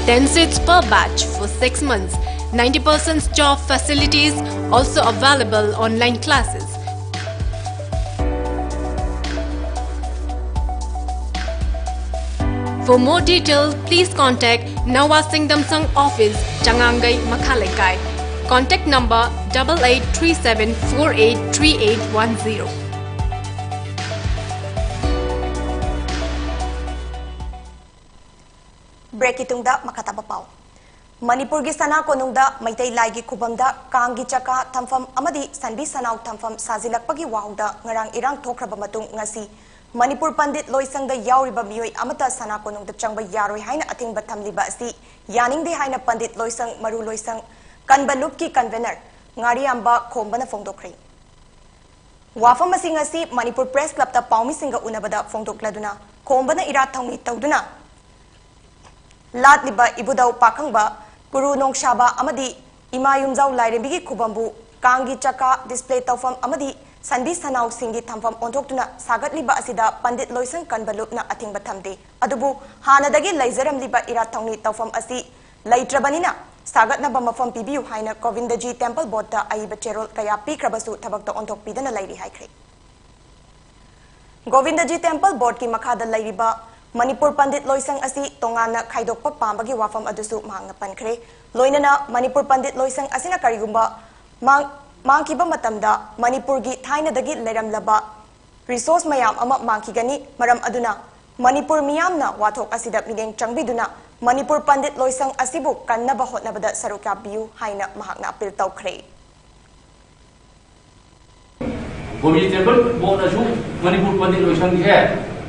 Ten seats per batch for six months. Ninety percent job facilities, also available online classes. For more detail, please contact Nawa Singdamsang Office, Changangai, Makhaleikai. Contact number double eight three seven four eight three eight one zero. ꯕ꯭ꯔꯦꯛꯀꯤ ꯇꯨꯡꯗ ꯃꯈꯥ ꯇꯥꯕ ꯄꯥꯎ꯫ ꯃꯅꯤꯄꯨꯔꯒꯤ ꯁꯅꯥ ꯀꯣꯅꯨꯡꯗ ꯃꯩꯇꯩ ꯂꯥꯏꯒꯤ ꯈꯨꯕꯝꯗ ꯀꯥꯡꯒꯤ ꯆꯀꯥ ꯊꯝꯐꯝ ꯑꯃꯗꯤ ꯁꯟꯕꯤ ꯁꯅꯥꯎ ꯊꯝꯐꯝ ꯁꯥꯖꯤꯜꯂꯛꯄꯒꯤ ꯋꯥꯍꯧꯗ ꯉꯔꯥꯡ ꯏꯔꯥꯡ ꯊꯣꯛꯈ꯭ꯔꯕ ꯃꯇꯨꯡ ꯉꯁꯤ ꯃꯅꯤꯄꯨꯔ ꯄꯟꯗꯤꯠ ꯂꯣꯏꯁꯪꯗ ꯌꯥꯎꯔꯤꯕ ꯃꯤꯑꯣꯏ ꯑꯃꯠꯇ ꯁꯅꯥ ꯀꯣꯅꯨꯡꯗ ꯆꯪꯕ ꯌꯥꯔꯣꯏ ꯍꯥꯏꯅ ꯑꯊꯤꯡꯕ ꯊꯝꯂꯤꯕ ꯑꯁꯤ ꯌꯥꯅꯤꯡꯗꯦ ꯍꯥꯏꯅ ꯄꯟꯗꯤꯠ ꯂꯣꯏꯁꯪ ꯃꯔꯨ ꯂꯣꯏꯁꯪ ꯀꯟꯕ ꯂꯨꯞꯀꯤ ꯀꯟꯚꯦꯅꯔ ꯉꯥꯔꯤꯌꯥꯝꯕ ꯈꯣꯝꯕꯅ ꯐꯣꯡꯗꯣꯛꯈ꯭ꯔꯦ꯫ ꯋꯥꯐꯝ ꯑꯁꯤ ꯉꯁꯤ ꯃꯅꯤꯄꯨꯔ ꯄ꯭ꯔꯦꯁ ꯀ꯭ꯂꯕꯇ ꯄꯥꯎꯃꯤꯁꯤꯡꯒ ꯎꯅꯕꯗ ꯐꯣꯡꯗꯣꯛꯂꯗꯨꯅ ꯈꯣꯝꯕꯅ ꯏꯔꯥꯠ ꯊꯧꯅꯤ ꯇꯧꯗꯨꯅ ꯂꯥꯠꯂꯤꯕ ꯏꯕꯨꯙꯧ ꯄꯥꯈꯪꯕ, ꯀꯨꯔꯨ ꯅꯣꯡꯁꯥꯕ ꯑꯃꯗꯤ ꯏꯃꯥ ꯌꯨꯝꯖꯥꯎ ꯂꯥꯏꯔꯦꯝꯕꯤꯒꯤ ꯈꯨꯕꯝꯕꯨ ꯀꯥꯡꯒꯤ ꯆꯀꯥ ꯗꯤꯁꯄ꯭ꯂꯦ ꯇꯧꯐꯝ ꯑꯃꯗꯤ ꯁꯟꯕꯤ ꯁꯅꯥꯎꯁꯤꯡꯒꯤ ꯊꯝꯐꯝ ꯑꯣꯟꯊꯣꯛꯇꯨꯅ ꯁꯥꯒꯠꯂꯤꯕ ꯑꯁꯤꯗ ꯄꯟꯗꯤꯠ ꯂꯣꯏꯁꯪ ꯀꯟꯕ ꯂꯨꯞꯅ ꯑꯊꯤꯡꯕ ꯊꯝꯗꯦ꯫ ꯑꯗꯨꯕꯨ ꯍꯥꯟꯅꯗꯒꯤ ꯂꯩꯖꯔꯝꯂꯤꯕ ꯏꯔꯥꯠ ꯊꯧꯅꯤ ꯇꯧꯐꯝ ꯑꯁꯤ ꯂꯩꯇ꯭ꯔꯕꯅꯤꯅ ꯁꯥꯒꯠꯅꯕ ꯃꯐꯝ ꯄꯤꯕꯤꯌꯨ ꯍꯥꯏꯅ ꯒꯣꯕꯤꯟꯗꯖꯤ ꯇꯦꯝꯄꯜ ꯕꯣꯔꯗꯇ ꯑꯏꯕ ꯆꯦꯔꯣꯜ ꯀꯌꯥ ꯄꯤꯈ꯭ꯔꯕꯁꯨ ꯊꯕꯛꯇ ꯑꯣꯟꯊꯣꯛꯄꯤꯗꯅ ꯂꯩꯔꯤ ꯍꯥꯏꯈ꯭ꯔꯦ꯫ ꯒꯣꯕꯤꯟꯗꯖꯤ ꯇꯦꯝꯄꯜ ꯕꯣꯔꯗꯀꯤ ꯃꯈꯥꯗ ꯂꯩꯔꯤꯕ ꯃꯅꯤꯄꯨꯔ ꯄꯟꯗꯤꯠ ꯂꯣꯏꯁꯪ ꯑꯁꯤ ꯇꯣꯉꯥꯟꯅ ꯈꯥꯏꯗꯣꯛꯄ ꯄꯥꯝꯕꯒꯤ ꯋꯥꯐꯝ ꯑꯗꯨꯁꯨ ꯃꯍꯥꯛꯅ ꯄꯟꯈ꯭ꯔꯦ꯫ ꯂꯣꯏꯅꯅ ꯃꯅꯤꯄꯨꯔ ꯄꯟꯗꯤꯠ ꯂꯣꯏꯁꯪ ꯑꯁꯤꯅ ꯀꯔꯤꯒꯨꯝꯕ ꯃꯥꯡ-, ꯃꯥꯡꯈꯤꯕ ꯃꯇꯝꯗ ꯃꯅꯤꯄꯨꯔꯒꯤ ꯊꯥꯏꯅꯗꯒꯤ ꯂꯩꯔꯝꯂꯕ resource ꯃꯌꯥꯝ ꯑꯃ ꯃꯥꯡꯈꯤꯒꯅꯤ꯫ ꯃꯔꯝ ꯑꯗꯨꯅ ꯃꯅꯤꯄꯨꯔ ꯃꯤꯌꯥꯝꯅ ꯋꯥꯊꯣꯛ ꯑꯁꯤꯗ ꯃꯤꯠꯌꯦꯡ ꯆꯪꯕꯤꯗꯨꯅ ꯃꯅꯤꯄꯨꯔ ꯄꯟꯗꯤꯠ ꯂꯣꯏꯁꯪ ꯑꯁꯤꯕꯨ ꯀꯟꯅꯕ ꯍꯣꯠꯅꯕꯗ ꯁꯔꯨꯛ ꯌꯥꯕꯤꯌꯨ ꯍꯥꯏꯅ ꯃꯍꯥꯛꯅ appeal ꯇꯧꯈ꯭ꯔꯦ꯫ ꯒꯣꯕꯤꯟꯗ ꯇꯦꯝꯄꯜ ꯕꯣꯔꯗꯅꯁꯨ ꯃꯅꯤꯄꯨꯔ ꯄꯟꯗꯤꯠ ꯂꯣꯏꯁꯪꯁꯦ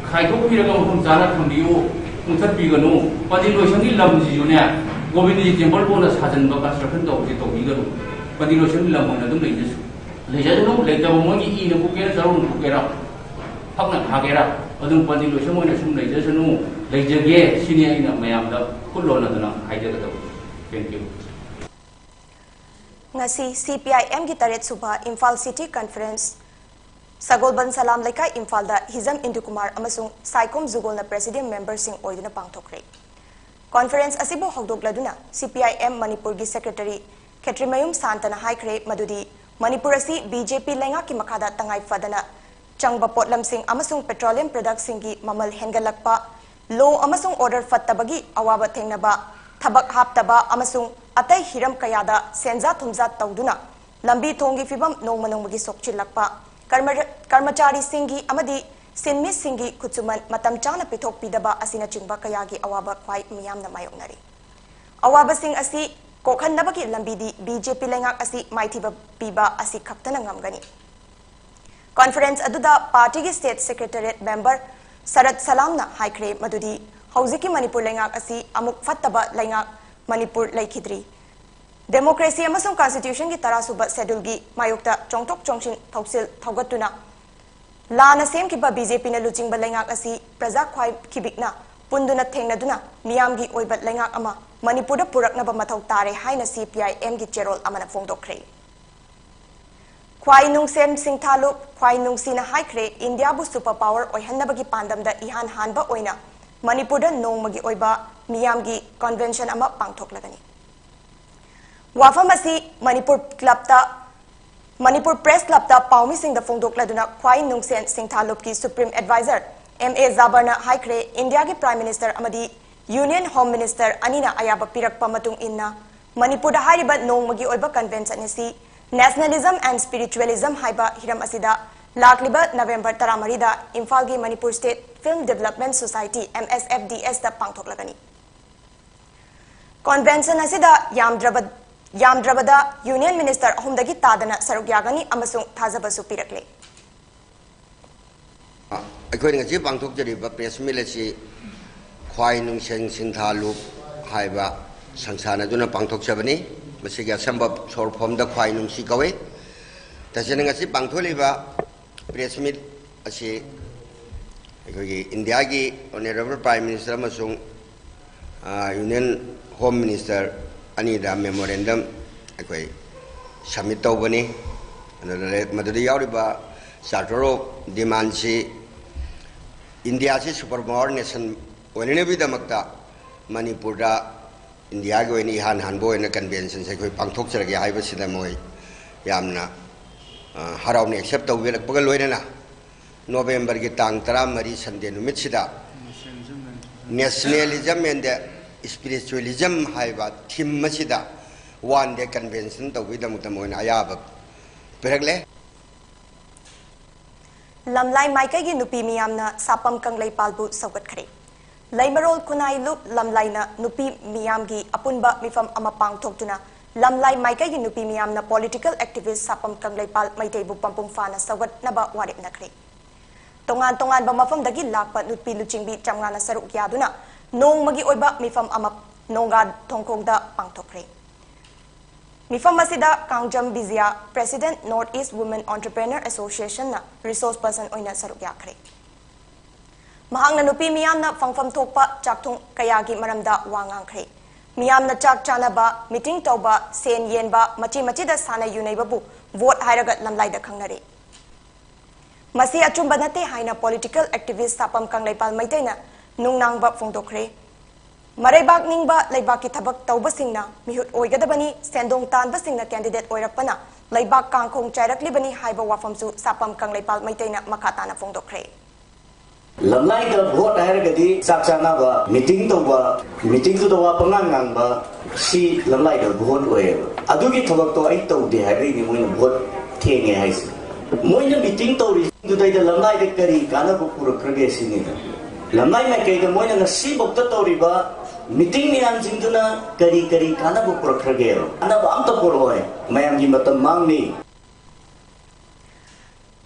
ꯈꯥꯏꯗꯣꯛꯄꯤꯔꯒ ꯃꯐꯝ ꯆꯥꯅ ꯊꯝꯕꯤꯌꯨ, ꯃꯨꯊꯠꯄꯤꯒꯅꯨ꯫ ꯄꯟꯗꯤꯠ ꯂꯣꯏꯁꯪꯒꯤ ꯂꯝꯁꯤꯁꯨꯅꯦ, ꯒꯣꯕꯤꯟꯗ ꯇꯦꯝꯄꯜ ꯕꯣꯔꯗꯅ ꯁꯥꯖꯟꯕ construction ꯇꯧꯕꯁꯦ ꯇꯧꯕꯤꯒꯅꯨ꯫ ꯄꯟꯗꯤꯠ ꯂꯣꯏꯁꯪꯒꯤ ꯂꯝ ꯑꯣꯏꯅ ꯑꯗꯨꯝ ꯂꯩꯖꯁꯨ, ꯂꯩꯖꯁꯅꯨ꯫ ꯂꯩꯇꯕ ꯃꯣꯏꯒꯤ ꯏꯅ ꯄꯨꯒꯦꯔꯥ, ꯆꯔꯣꯡꯅ ꯄꯨꯒꯦꯔꯥ, ꯐꯛꯅ ꯊꯥꯒꯦꯔꯥ, ꯑꯗꯨꯝ ꯄꯟꯗꯤꯠ ꯂꯣꯏꯁꯪ ꯑꯣꯏꯅ ꯁꯨꯝ ꯂꯩꯖꯁꯅꯨ, ꯂꯩꯖꯒꯦ ꯁꯤꯅꯤ ꯑꯩꯅ ꯃꯌꯥꯝꯗ ꯈꯨꯠ ꯂꯣꯟꯅꯗꯅ ꯍꯥꯏꯖꯒꯗꯧꯕ꯫ Thank you꯫ ꯉꯁꯤ CPIMꯒꯤ ꯇꯔꯦꯠ ꯁꯨꯕ ꯏꯝꯐꯥꯜ City Conference ꯁꯒꯣꯜꯕꯟ ꯁꯂꯥꯝ ꯂꯩꯀꯥꯏ ꯏꯝꯐꯥꯜꯗ ꯍꯤꯖꯝ ꯏꯟꯗꯨꯀꯨꯃꯥꯔ ꯑꯃꯁꯨꯡ ꯁꯥꯏꯈꯣꯝ ꯖꯨꯒꯣꯜꯅ president memberꯁꯤꯡ ꯑꯣꯏꯗꯨꯅ ꯄꯥꯡꯊꯣꯛꯈ꯭ꯔꯦ꯫ Conference ꯑꯁꯤꯕꯨ ꯍꯧꯗꯣꯛꯂꯗꯨꯅ CPIM ꯃꯅꯤꯄꯨꯔꯒꯤ secretary ꯈꯦꯇ꯭ꯔꯤꯃꯌꯨꯝ ꯁꯥꯟꯇꯅ ꯍꯥꯏꯈ꯭ꯔꯦ ꯃꯗꯨꯗꯤ ꯃꯅꯤꯄꯨꯔ ꯑꯁꯤ BJP ꯂꯩꯉꯥꯛꯀꯤ ꯃꯈꯥꯗ ꯇꯉꯥꯏ ꯐꯗꯅ ꯆꯪꯕ ꯄꯣꯠꯂꯝꯁꯤꯡ ꯑꯃꯁꯨꯡ petroleum productꯁꯤꯡꯒꯤ ꯃꯃꯜ ꯍꯦꯟꯒꯠꯂꯛꯄ, law ꯑꯃꯁꯨꯡ order ꯐꯠꯇꯕꯒꯤ ꯑꯋꯥꯕ ꯊꯦꯡꯅꯕ, ꯊꯕꯛ ꯍꯥꯞꯇꯕ ꯑꯃꯁꯨꯡ ꯑꯇꯩ ꯍꯤꯔꯝ ꯀꯌꯥꯗ ꯁꯦꯟꯖꯥ ꯊꯨꯝꯖꯥ ꯇꯧꯗꯨꯅ ꯂꯝꯕꯤ ꯊꯣꯡꯒꯤ ꯐꯤꯕꯝ ꯅꯣꯡꯃ ꯅꯣꯡꯃꯒꯤ ꯁꯣꯛꯆꯤꯜꯂꯛꯄ, ꯀꯔꯃ-, ꯀꯔꯃꯆꯥꯔꯤꯁꯤꯡꯒꯤ ꯑꯃꯗꯤ ꯁꯤꯟꯃꯤꯁꯤꯡꯒꯤ ꯈꯨꯠꯁꯨꯃꯟ ꯃꯇꯝ ꯆꯥꯅ ꯄꯤꯊꯣꯛꯄꯤꯗꯕ ꯑꯁꯤꯅꯆꯤꯡꯕ ꯀꯌꯥꯒꯤ ꯑꯋꯥꯕ ꯈ꯭ꯋꯥꯏ ꯃꯤꯌꯥꯝꯅ ꯃꯥꯌꯣꯛꯅꯔꯤ꯫ ꯑꯋꯥꯕꯁꯤꯡ ꯑꯁꯤ ꯀꯣꯛꯍꯟꯅꯕꯒꯤ ꯂꯝꯕꯤꯗꯤ BJP ꯂꯩꯉꯥꯛ ꯑꯁꯤ ꯃꯥꯏꯊꯤꯕ ꯄꯤꯕ ꯑꯁꯤ ꯈꯛꯇꯅ ꯉꯝꯒꯅꯤ꯫ Conference ꯑꯗꯨꯗ partyꯒꯤ state secretariat member ꯁꯔꯠ ꯁꯂꯥꯝꯅ ꯍꯥꯏꯈ꯭ꯔꯦ ꯃꯗꯨꯗꯤ ꯍꯧꯖꯤꯛꯀꯤ ꯃꯅꯤꯄꯨꯔ ꯂꯩꯉꯥꯛ ꯑꯁꯤ ꯑꯃꯨꯛ ꯐꯠꯇꯕ ꯂꯩꯉꯥꯛ ꯃꯅꯤꯄꯨꯔ ꯂꯩꯈꯤꯗ꯭ꯔꯤ꯫ Democracy ꯑꯃꯁꯨꯡ constitutionꯒꯤ ꯇꯔꯥꯁꯨꯕ scheduleꯒꯤ ꯃꯥꯌꯣꯛꯇ ꯆꯣꯡꯊꯣꯛ ꯆꯣꯡꯁꯤꯟ ꯊꯧꯁꯤꯜ ꯊꯧꯒꯠꯇꯨꯅ ꯂꯥꯟꯅ ꯁꯦꯝꯈꯤꯕ BJPꯅ ꯂꯨꯆꯤꯡꯕ ꯂꯩꯉꯥꯛ ꯑꯁꯤ ꯄ꯭ꯔꯖꯥ ꯈ꯭ꯋꯥꯏ ꯈꯤꯕꯤꯛꯅ ꯄꯨꯟꯗꯨꯅ ꯊꯦꯡꯅꯗꯨꯅ ꯃꯤꯌꯥꯝꯒꯤ ꯑꯣꯏꯕ ꯂꯩꯉꯥꯛ ꯑꯃ ꯃꯅꯤꯄꯨꯔꯗ ꯄꯨꯔꯛꯅꯕ ꯃꯊꯧ ꯇꯥꯔꯦ ꯍꯥꯏꯅ CPIMꯒꯤ ꯆꯦꯔꯣꯜ ꯑꯃꯅ ꯐꯣꯡꯗꯣꯛꯈ꯭ꯔꯦ꯫ ꯈ꯭ꯋꯥꯏ ꯅꯨꯡꯁꯦꯝ ꯁꯤꯡꯊꯥꯂꯨꯞ ꯈ꯭ꯋꯥꯏ ꯅꯨꯡꯁꯤꯅ ꯍꯥꯏꯈ꯭ꯔꯦ, ꯏꯟꯗꯤꯌꯥꯕꯨ super power ꯑꯣꯏꯍꯟꯅꯕꯒꯤ ꯄꯥꯟꯗꯝꯗ ꯏꯍꯥꯟ ꯍꯥꯟꯕ ꯑꯣꯏꯅ ꯃꯅꯤꯄꯨꯔꯗ ꯅꯣꯡꯃꯒꯤ ꯑꯣꯏꯕ ꯃꯤꯌꯥꯝꯒꯤ convention ꯑꯃ ꯄꯥꯡꯊꯣꯛꯂꯒꯅꯤ꯫ ꯋꯥꯐꯝ ꯑꯁꯤ ꯃꯅꯤꯄꯨꯔ clubꯇ, ꯃꯅꯤꯄꯨꯔ Press Clubꯇ ꯄꯥꯎꯃꯤꯁꯤꯡꯗ ꯐꯣꯡꯗꯣꯛꯂꯗꯨꯅ ꯈ꯭ꯋꯥꯏ ꯅꯨꯡꯁꯦꯟ ꯁꯤꯡꯊꯥꯂꯨꯞꯀꯤ Supreme Advisor ꯑꯦꯝ ꯑꯦ ꯖꯥꯕꯔꯅ ꯍꯥꯏꯈ꯭ꯔꯦ, ꯏꯟꯗꯤꯌꯥꯒꯤ Prime Minister ꯑꯃꯗꯤ Union Home Minister ꯑꯅꯤꯅ ꯑꯌꯥꯕ ꯄꯤꯔꯛꯄ ꯃꯇꯨꯡ ꯏꯟꯅ ꯃꯅꯤꯄꯨꯔꯗ ꯍꯥꯏꯔꯤꯕ ꯅꯣꯡꯃꯒꯤ ꯑꯣꯏꯕ convention ꯑꯁꯤ Nationalism and Spiritualism ꯍꯥꯏꯕ ꯍꯤꯔꯝ ꯑꯁꯤꯗ ꯂꯥꯛꯂꯤꯕ November ꯇꯔꯥꯃꯔꯤꯗ ꯏꯝꯐꯥꯜꯒꯤ Manipur State Film Development Society, M S F D S ꯇ ꯄꯥꯡꯊꯣꯛꯂꯒꯅꯤ꯫ Convention ꯑꯁꯤꯗ ꯌꯥꯝꯗ꯭ꯔꯕ-, ꯌꯥꯝꯗ꯭ꯔꯕꯗ Union Minister ꯑꯍꯨꯝꯗꯒꯤ ꯇꯥꯗꯅ ꯁꯔꯨꯛ ꯌꯥꯒꯅꯤ ꯑꯃꯁꯨꯡ ꯊꯥꯖꯕꯁꯨ ꯄꯤꯔꯛꯂꯦ꯫ ꯑꯩꯈꯣꯏꯅ ꯉꯁꯤ ꯄꯥꯡꯊꯣꯛꯆꯔꯤꯕ press meet ꯑꯁꯤ ꯈ꯭ꯋꯥꯏ ꯅꯨꯡꯁꯦꯡ ꯁꯤꯟꯊꯥ ꯂꯨꯞ ꯍꯥꯏꯕ ꯁꯪꯁꯊꯥꯟ ꯑꯗꯨꯅ ꯄꯥꯡꯊꯣꯛꯆꯕꯅꯤ꯫ ꯃꯁꯤꯒꯤ ꯑꯁꯝꯕ short form ꯗ ꯈ꯭ꯋꯥꯏ ꯅꯨꯡꯁꯤ ꯀꯧꯏ꯫ ꯇꯁꯦꯡꯅ ꯉꯁꯤ ꯄꯥꯡꯊꯣꯛꯂꯤꯕ press meet ꯑꯁꯤ ꯑꯩꯈꯣꯏꯒꯤ ꯏꯟꯗꯤꯌꯥꯒꯤ Honourable Prime Minister ꯑꯃꯁꯨꯡ, ꯑ, Union Home Minister ꯑꯅꯤꯗ memorandum ꯑꯩꯈꯣꯏ submit ꯇꯧꯕꯅꯤ꯫ ꯑꯗꯨꯗ ꯂꯩ-, ꯃꯗꯨꯗ ꯌꯥꯎꯔꯤꯕ Charter of Demand ꯁꯤ ꯏꯟꯗꯤꯌꯥꯁꯤ super power nation ꯑꯣꯏꯅꯅꯕꯒꯤꯗꯃꯛꯇ ꯃꯅꯤꯄꯨꯔꯗ ꯏꯟꯗꯤꯌꯥꯒꯤ ꯑꯣꯏꯅ ꯏꯍꯥꯟ ꯍꯥꯟꯕ ꯑꯣꯏꯅ convention ꯁꯦ ꯑꯩꯈꯣꯏ ꯄꯥꯡꯊꯣꯛꯆꯔꯒꯦ ꯍꯥꯏꯕꯁꯤꯗ ꯃꯣꯏ ꯌꯥꯝꯅ, ꯑ, ꯍꯔꯥꯎꯅ accept ꯇꯧꯕꯤꯔꯛꯄꯒ ꯂꯣꯏꯅꯅ November ꯒꯤ ꯇꯥꯡ ꯇꯔꯥꯃꯔꯤ Sunday ꯅꯨꯃꯤꯠꯁꯤꯗ Nationalism and Spiritualism ꯍꯥꯏꯕ theme ꯑꯁꯤꯗ one day convention ꯇꯧꯕꯒꯤꯗꯃꯛꯇ ꯃꯣꯏꯅ ꯑꯌꯥꯕ ꯄꯤꯔꯛꯂꯦ꯫ ꯂꯝꯂꯥꯏ ꯃꯥꯏꯀꯩꯒꯤ ꯅꯨꯄꯤ ꯃꯤꯌꯥꯝꯅ ꯁꯥꯄꯝ ꯀꯪꯂꯩꯄꯥꯜꯕꯨ ꯁꯧꯒꯠꯈ꯭ꯔꯦ꯫ ꯂꯩꯃꯔꯣꯜ ꯈꯨꯟꯅꯥꯏ ꯂꯨꯞ ꯂꯝꯂꯥꯏꯅ ꯅꯨꯄꯤ ꯃꯤꯌꯥꯝꯒꯤ ꯑꯄꯨꯟꯕ ꯃꯤꯐꯝ ꯑꯃ ꯄꯥꯡꯊꯣꯛꯇꯨꯅ ꯂꯝꯂꯥꯏ ꯃꯥꯏꯀꯩꯒꯤ ꯅꯨꯄꯤ ꯃꯤꯌꯥꯝꯅ political activist ꯁꯥꯄꯝ ꯀꯪꯂꯩꯄꯥꯜ ꯃꯩꯇꯩꯕꯨ ꯃꯄꯨꯡ ꯐꯥꯅ ꯁꯧꯒꯠꯅꯕ ꯋꯥꯔꯦꯞꯅꯈ꯭ꯔꯦ꯫ ꯇꯣꯉꯥꯟ ꯇꯣꯉꯥꯟꯕ ꯃꯐꯝꯗꯒꯤ ꯂꯥꯛꯄ ꯅꯨꯄꯤ ꯂꯨꯆꯤꯡꯕꯤ ꯆꯥꯝꯃꯉꯥꯅ ꯁꯔꯨꯛ ꯌꯥꯗꯨꯅ ꯅꯣꯡꯃꯒꯤ ꯑꯣꯏꯕ ꯃꯤꯐꯝ ꯑꯃ ꯅꯣꯡꯒꯥ ꯊꯣꯡꯈꯣꯡꯗ ꯄꯥꯡꯊꯣꯛꯈ꯭ꯔꯦ꯫ ꯃꯤꯐꯝ ꯑꯁꯤꯗ Kangjam Vijaya, President North East Women Entrepreneur Association ꯅ resource person ꯑꯣꯏꯅ ꯁꯔꯨꯛ ꯌꯥꯈ꯭ꯔꯦ꯫ ꯃꯍꯥꯛꯅ ꯅꯨꯄꯤ ꯃꯤꯌꯥꯝꯅ ꯐꯪꯐꯝ ꯊꯣꯛꯄ ꯆꯥꯛꯊꯨꯡ ꯀꯌꯥꯒꯤ ꯃꯔꯝꯗ ꯋꯥ ꯉꯥꯡꯈ꯭ꯔꯦ꯫ ꯃꯤꯌꯥꯝꯅ ꯆꯥꯛ ꯆꯥꯅꯕ, meeting ꯇꯧꯕ, ꯁꯦꯟ ꯌꯦꯟꯕ, ꯃꯆꯤ ꯃꯆꯤꯗ ꯁꯥꯟꯅ ꯌꯨꯅꯩꯕꯕꯨ vote ꯍꯥꯏꯔꯒ ꯂꯝꯂꯥꯏꯗ ꯈꯪꯅꯔꯦ꯫ ꯃꯁꯤ ꯑꯆꯨꯝꯕ ꯅꯠꯇꯦ ꯍꯥꯏꯅ political activist ꯁꯥꯄꯝ ꯀꯪꯂꯩꯄꯥꯜ ꯃꯩꯇꯩꯅ ꯅꯨꯡꯅꯥꯡꯕ ꯐꯣꯡꯗꯣꯛꯈ꯭ꯔꯦ꯫ ꯃꯔꯩꯕꯥꯛ ꯅꯤꯡꯕ ꯂꯩꯕꯥꯛꯀꯤ ꯊꯕꯛ ꯇꯧꯕꯁꯤꯡꯅ ꯃꯤꯍꯨꯠ ꯑꯣꯏꯒꯗꯕꯅꯤ, ꯁꯦꯟꯗꯣꯡ ꯇꯥꯟꯕꯁꯤꯡꯅ candidate ꯑꯣꯏꯔꯛꯄꯅ ꯂꯩꯕꯥꯛ ꯀꯥꯡꯈꯣꯡ ꯆꯥꯏꯔꯛꯂꯤꯕꯅꯤ ꯍꯥꯏꯕ ꯋꯥꯐꯝꯁꯨ ꯁꯥꯄꯝ ꯀꯪꯂꯩꯄꯥꯜ ꯃꯩꯇꯩꯅ ꯃꯈꯥ ꯇꯥꯅ ꯐꯣꯡꯗꯣꯛꯈ꯭ꯔꯦ꯫ ꯂꯝꯂꯥꯏꯗ ꯚꯣꯠ ꯍꯥꯏꯔꯒꯗꯤ ꯆꯥꯛ ꯆꯥꯅꯕ, ꯃꯤꯇꯤꯡ ꯇꯧꯕ, ꯃꯤꯇꯤꯡꯗꯨꯗ ꯋꯥ ꯄꯉꯥꯡ ꯉꯥꯡꯕ, ꯁꯤ ꯂꯝꯂꯥꯏꯗ ꯚꯣꯠ ꯑꯣꯏꯌꯦꯕ꯫ ꯑꯗꯨꯒꯤ ꯊꯕꯛꯇꯣ ꯑꯩ ꯇꯧꯗꯦ ꯍꯥꯏꯕꯒꯤꯅꯤ ꯃꯣꯏꯅ ꯚꯣꯠ ꯊꯦꯡꯉꯦ ꯍꯥꯏꯁꯦ꯫ ꯃꯣꯏꯅ ꯃꯤꯇꯤꯡ ꯇꯧꯔꯤꯗꯨꯗꯩꯗ ꯂꯝꯂꯥꯏꯗ ꯀꯔꯤ ꯀꯥꯟꯅꯕ ꯄꯨꯔꯛꯈ꯭ꯔꯒꯦ ꯁꯤꯅꯤꯗ꯫ ꯂꯝꯂꯥꯏ ꯃꯥꯏꯀꯩꯗ ꯃꯣꯏꯅ ꯉꯁꯤꯐꯥꯎꯗ ꯇꯧꯔꯤꯕ ꯃꯤꯇꯤꯡ ꯃꯌꯥꯝꯁꯤꯡꯗꯨꯅ ꯀꯔꯤ ꯀꯔꯤ ꯀꯥꯟꯅꯕ ꯄꯨꯔꯛꯈ꯭ꯔꯒꯦꯕ? ꯀꯥꯟꯅꯕ ꯑꯝꯇ ꯄꯨꯔꯛꯑꯣꯏ꯫ ꯃꯌꯥꯝꯒꯤ ꯃꯇꯝ ꯃꯥꯡꯅꯤ꯫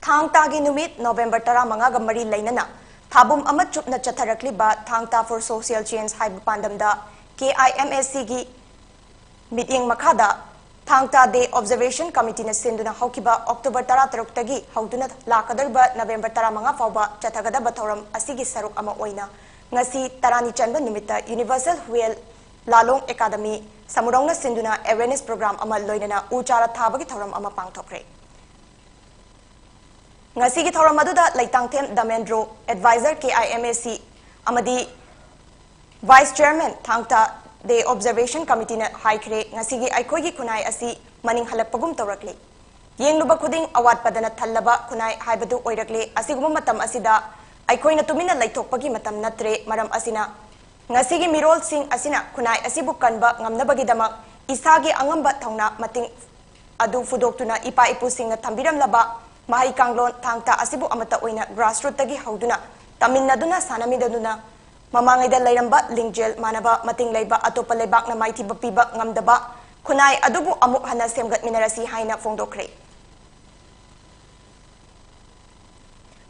ꯊꯥꯡ ꯇꯥꯒꯤ ꯅꯨꯃꯤꯠ ꯅꯣꯚꯦꯝꯕꯔ ꯇꯔꯥꯃꯉꯥꯒ ꯃꯔꯤ ꯂꯩꯅꯅ ꯊꯥꯕꯨꯝ ꯑꯃ ꯆꯨꯞꯅ ꯆꯠꯊꯔꯛꯂꯤꯕ ꯊꯥꯡ ꯇꯥ for Social Change ꯍꯥꯏꯕ ꯄꯥꯟꯗꯝꯗ ꯀꯦ ꯑꯥꯏ ꯑꯦꯝ ꯑꯦ ꯁꯤꯒꯤ ꯃꯤꯠꯌꯦꯡ ꯃꯈꯥꯗ ꯊꯥꯡ ꯇꯥ Day Observation Committeeꯅ ꯁꯤꯟꯗꯨꯅ ꯍꯧꯈꯤꯕ ꯑꯣꯛꯇꯣꯕꯔ ꯇꯔꯥꯇꯔꯨꯛꯇꯒꯤ ꯍꯧꯗꯨꯅ ꯂꯥꯛꯀꯗꯧꯔꯤꯕ ꯅꯕꯦꯝꯕꯔ ꯇꯔꯥꯃꯉꯥ ꯐꯥꯎꯕ ꯆꯠꯊꯒꯗꯕ ꯊꯧꯔꯝ ꯑꯁꯤꯒꯤ ꯁꯔꯨꯛ ꯑꯃ ꯑꯣꯏꯅ ꯉꯁꯤ ꯇꯔꯥꯅꯤ ꯆꯟꯕ ꯅꯨꯃꯤꯠꯇ Universal Huel ꯂꯥꯂꯣꯡ ꯑꯦꯀꯥꯗꯃꯤ ꯁꯃꯨꯔꯧꯅ ꯁꯤꯟꯗꯨꯅ awareness program ꯑꯃ ꯂꯣꯏꯅꯅ ꯎ ꯆꯥꯔꯥ ꯊꯥꯕꯒꯤ ꯊꯧꯔꯝ ꯑꯃ ꯄꯥꯡꯊꯣꯛꯈ꯭ꯔꯦ꯫ ꯉꯁꯤꯒꯤ ꯊꯧꯔꯝ ꯑꯗꯨꯗ ꯂꯩꯇꯥꯡꯊꯦꯝ ꯗꯃꯦꯟꯗ꯭ꯔꯣ, advisor K I M A ꯁꯤ ꯑꯃꯗꯤ vice chairman ꯊꯥꯡ ꯇꯥ Day Observation Committeeꯅ ꯍꯥꯏꯈ꯭ꯔꯦ, ꯉꯁꯤꯒꯤ ꯑꯩꯈꯣꯏꯒꯤ ꯈꯨꯟꯅꯥꯏ ꯑꯁꯤ ꯃꯅꯤꯡ ꯍꯜꯂꯛꯄꯒꯨꯝ ꯇꯧꯔꯛꯂꯤ꯫ ꯌꯦꯡꯂꯨꯕ ꯈꯨꯗꯤꯡ ꯑꯋꯥꯠꯄꯗꯅ ꯊꯜꯂꯕ ꯈꯨꯟꯅꯥꯏ ꯍꯥꯏꯕꯗꯨ ꯑꯣꯏꯔꯛꯂꯦ꯫ ꯑꯁꯤꯒꯨꯝꯕ ꯃꯇꯝ ꯑꯁꯤꯗ ꯑꯩꯈꯣꯏꯅ ꯇꯨꯃꯤꯟꯅ ꯂꯩꯊꯣꯛꯄꯒꯤ ꯃꯇꯝ ꯅꯠꯇ꯭ꯔꯦ꯫ ꯃꯔꯝ ꯑꯁꯤꯅ ꯉꯁꯤꯒꯤ ꯃꯤꯔꯣꯜꯁꯤꯡ ꯑꯁꯤꯅ ꯈꯨꯟꯅꯥꯏ ꯑꯁꯤꯕꯨ ꯀꯟꯕ ꯉꯝꯅꯕꯒꯤꯗꯃꯛ ꯏꯁꯥꯒꯤ ꯑꯉꯝꯕ ꯊꯧꯅꯥ ꯃꯇꯤꯡ ꯑꯗꯨ ꯐꯨꯗꯣꯛꯇꯨꯅ ꯏꯄꯥ ꯏꯄꯨꯁꯤꯡꯅ ꯊꯝꯕꯤꯔꯝꯂꯕ ꯃꯍꯩ ꯀꯥꯡꯂꯣꯟ ꯊꯥꯡ ꯇꯥ ꯑꯁꯤꯕꯨ ꯑꯃꯠꯇ ꯑꯣꯏꯅ grassrootꯇꯒꯤ ꯍꯧꯗꯨꯅ ꯇꯝꯃꯤꯟꯅꯗꯨꯅ ꯁꯥꯟꯅꯃꯤꯟꯅꯗꯨꯅ ꯃꯃꯥꯡꯉꯩꯗ ꯂꯩꯔꯝꯕ ꯂꯤꯡꯖꯦꯜ ꯃꯥꯟꯅꯕ ꯃꯇꯤꯡ ꯂꯩꯕ ꯑꯇꯣꯞꯄ ꯂꯩꯕꯥꯛꯅ ꯃꯥꯏꯊꯤꯕ ꯄꯤꯕ ꯉꯝꯗꯕ ꯈꯨꯟꯅꯥꯏ ꯑꯗꯨꯕꯨ ꯑꯃꯨꯛ ꯍꯟꯅ ꯁꯦꯝꯒꯠꯃꯤꯟꯅꯔꯁꯤ ꯍꯥꯏꯅ ꯐꯣꯡꯗꯣꯛꯈ꯭ꯔꯦ꯫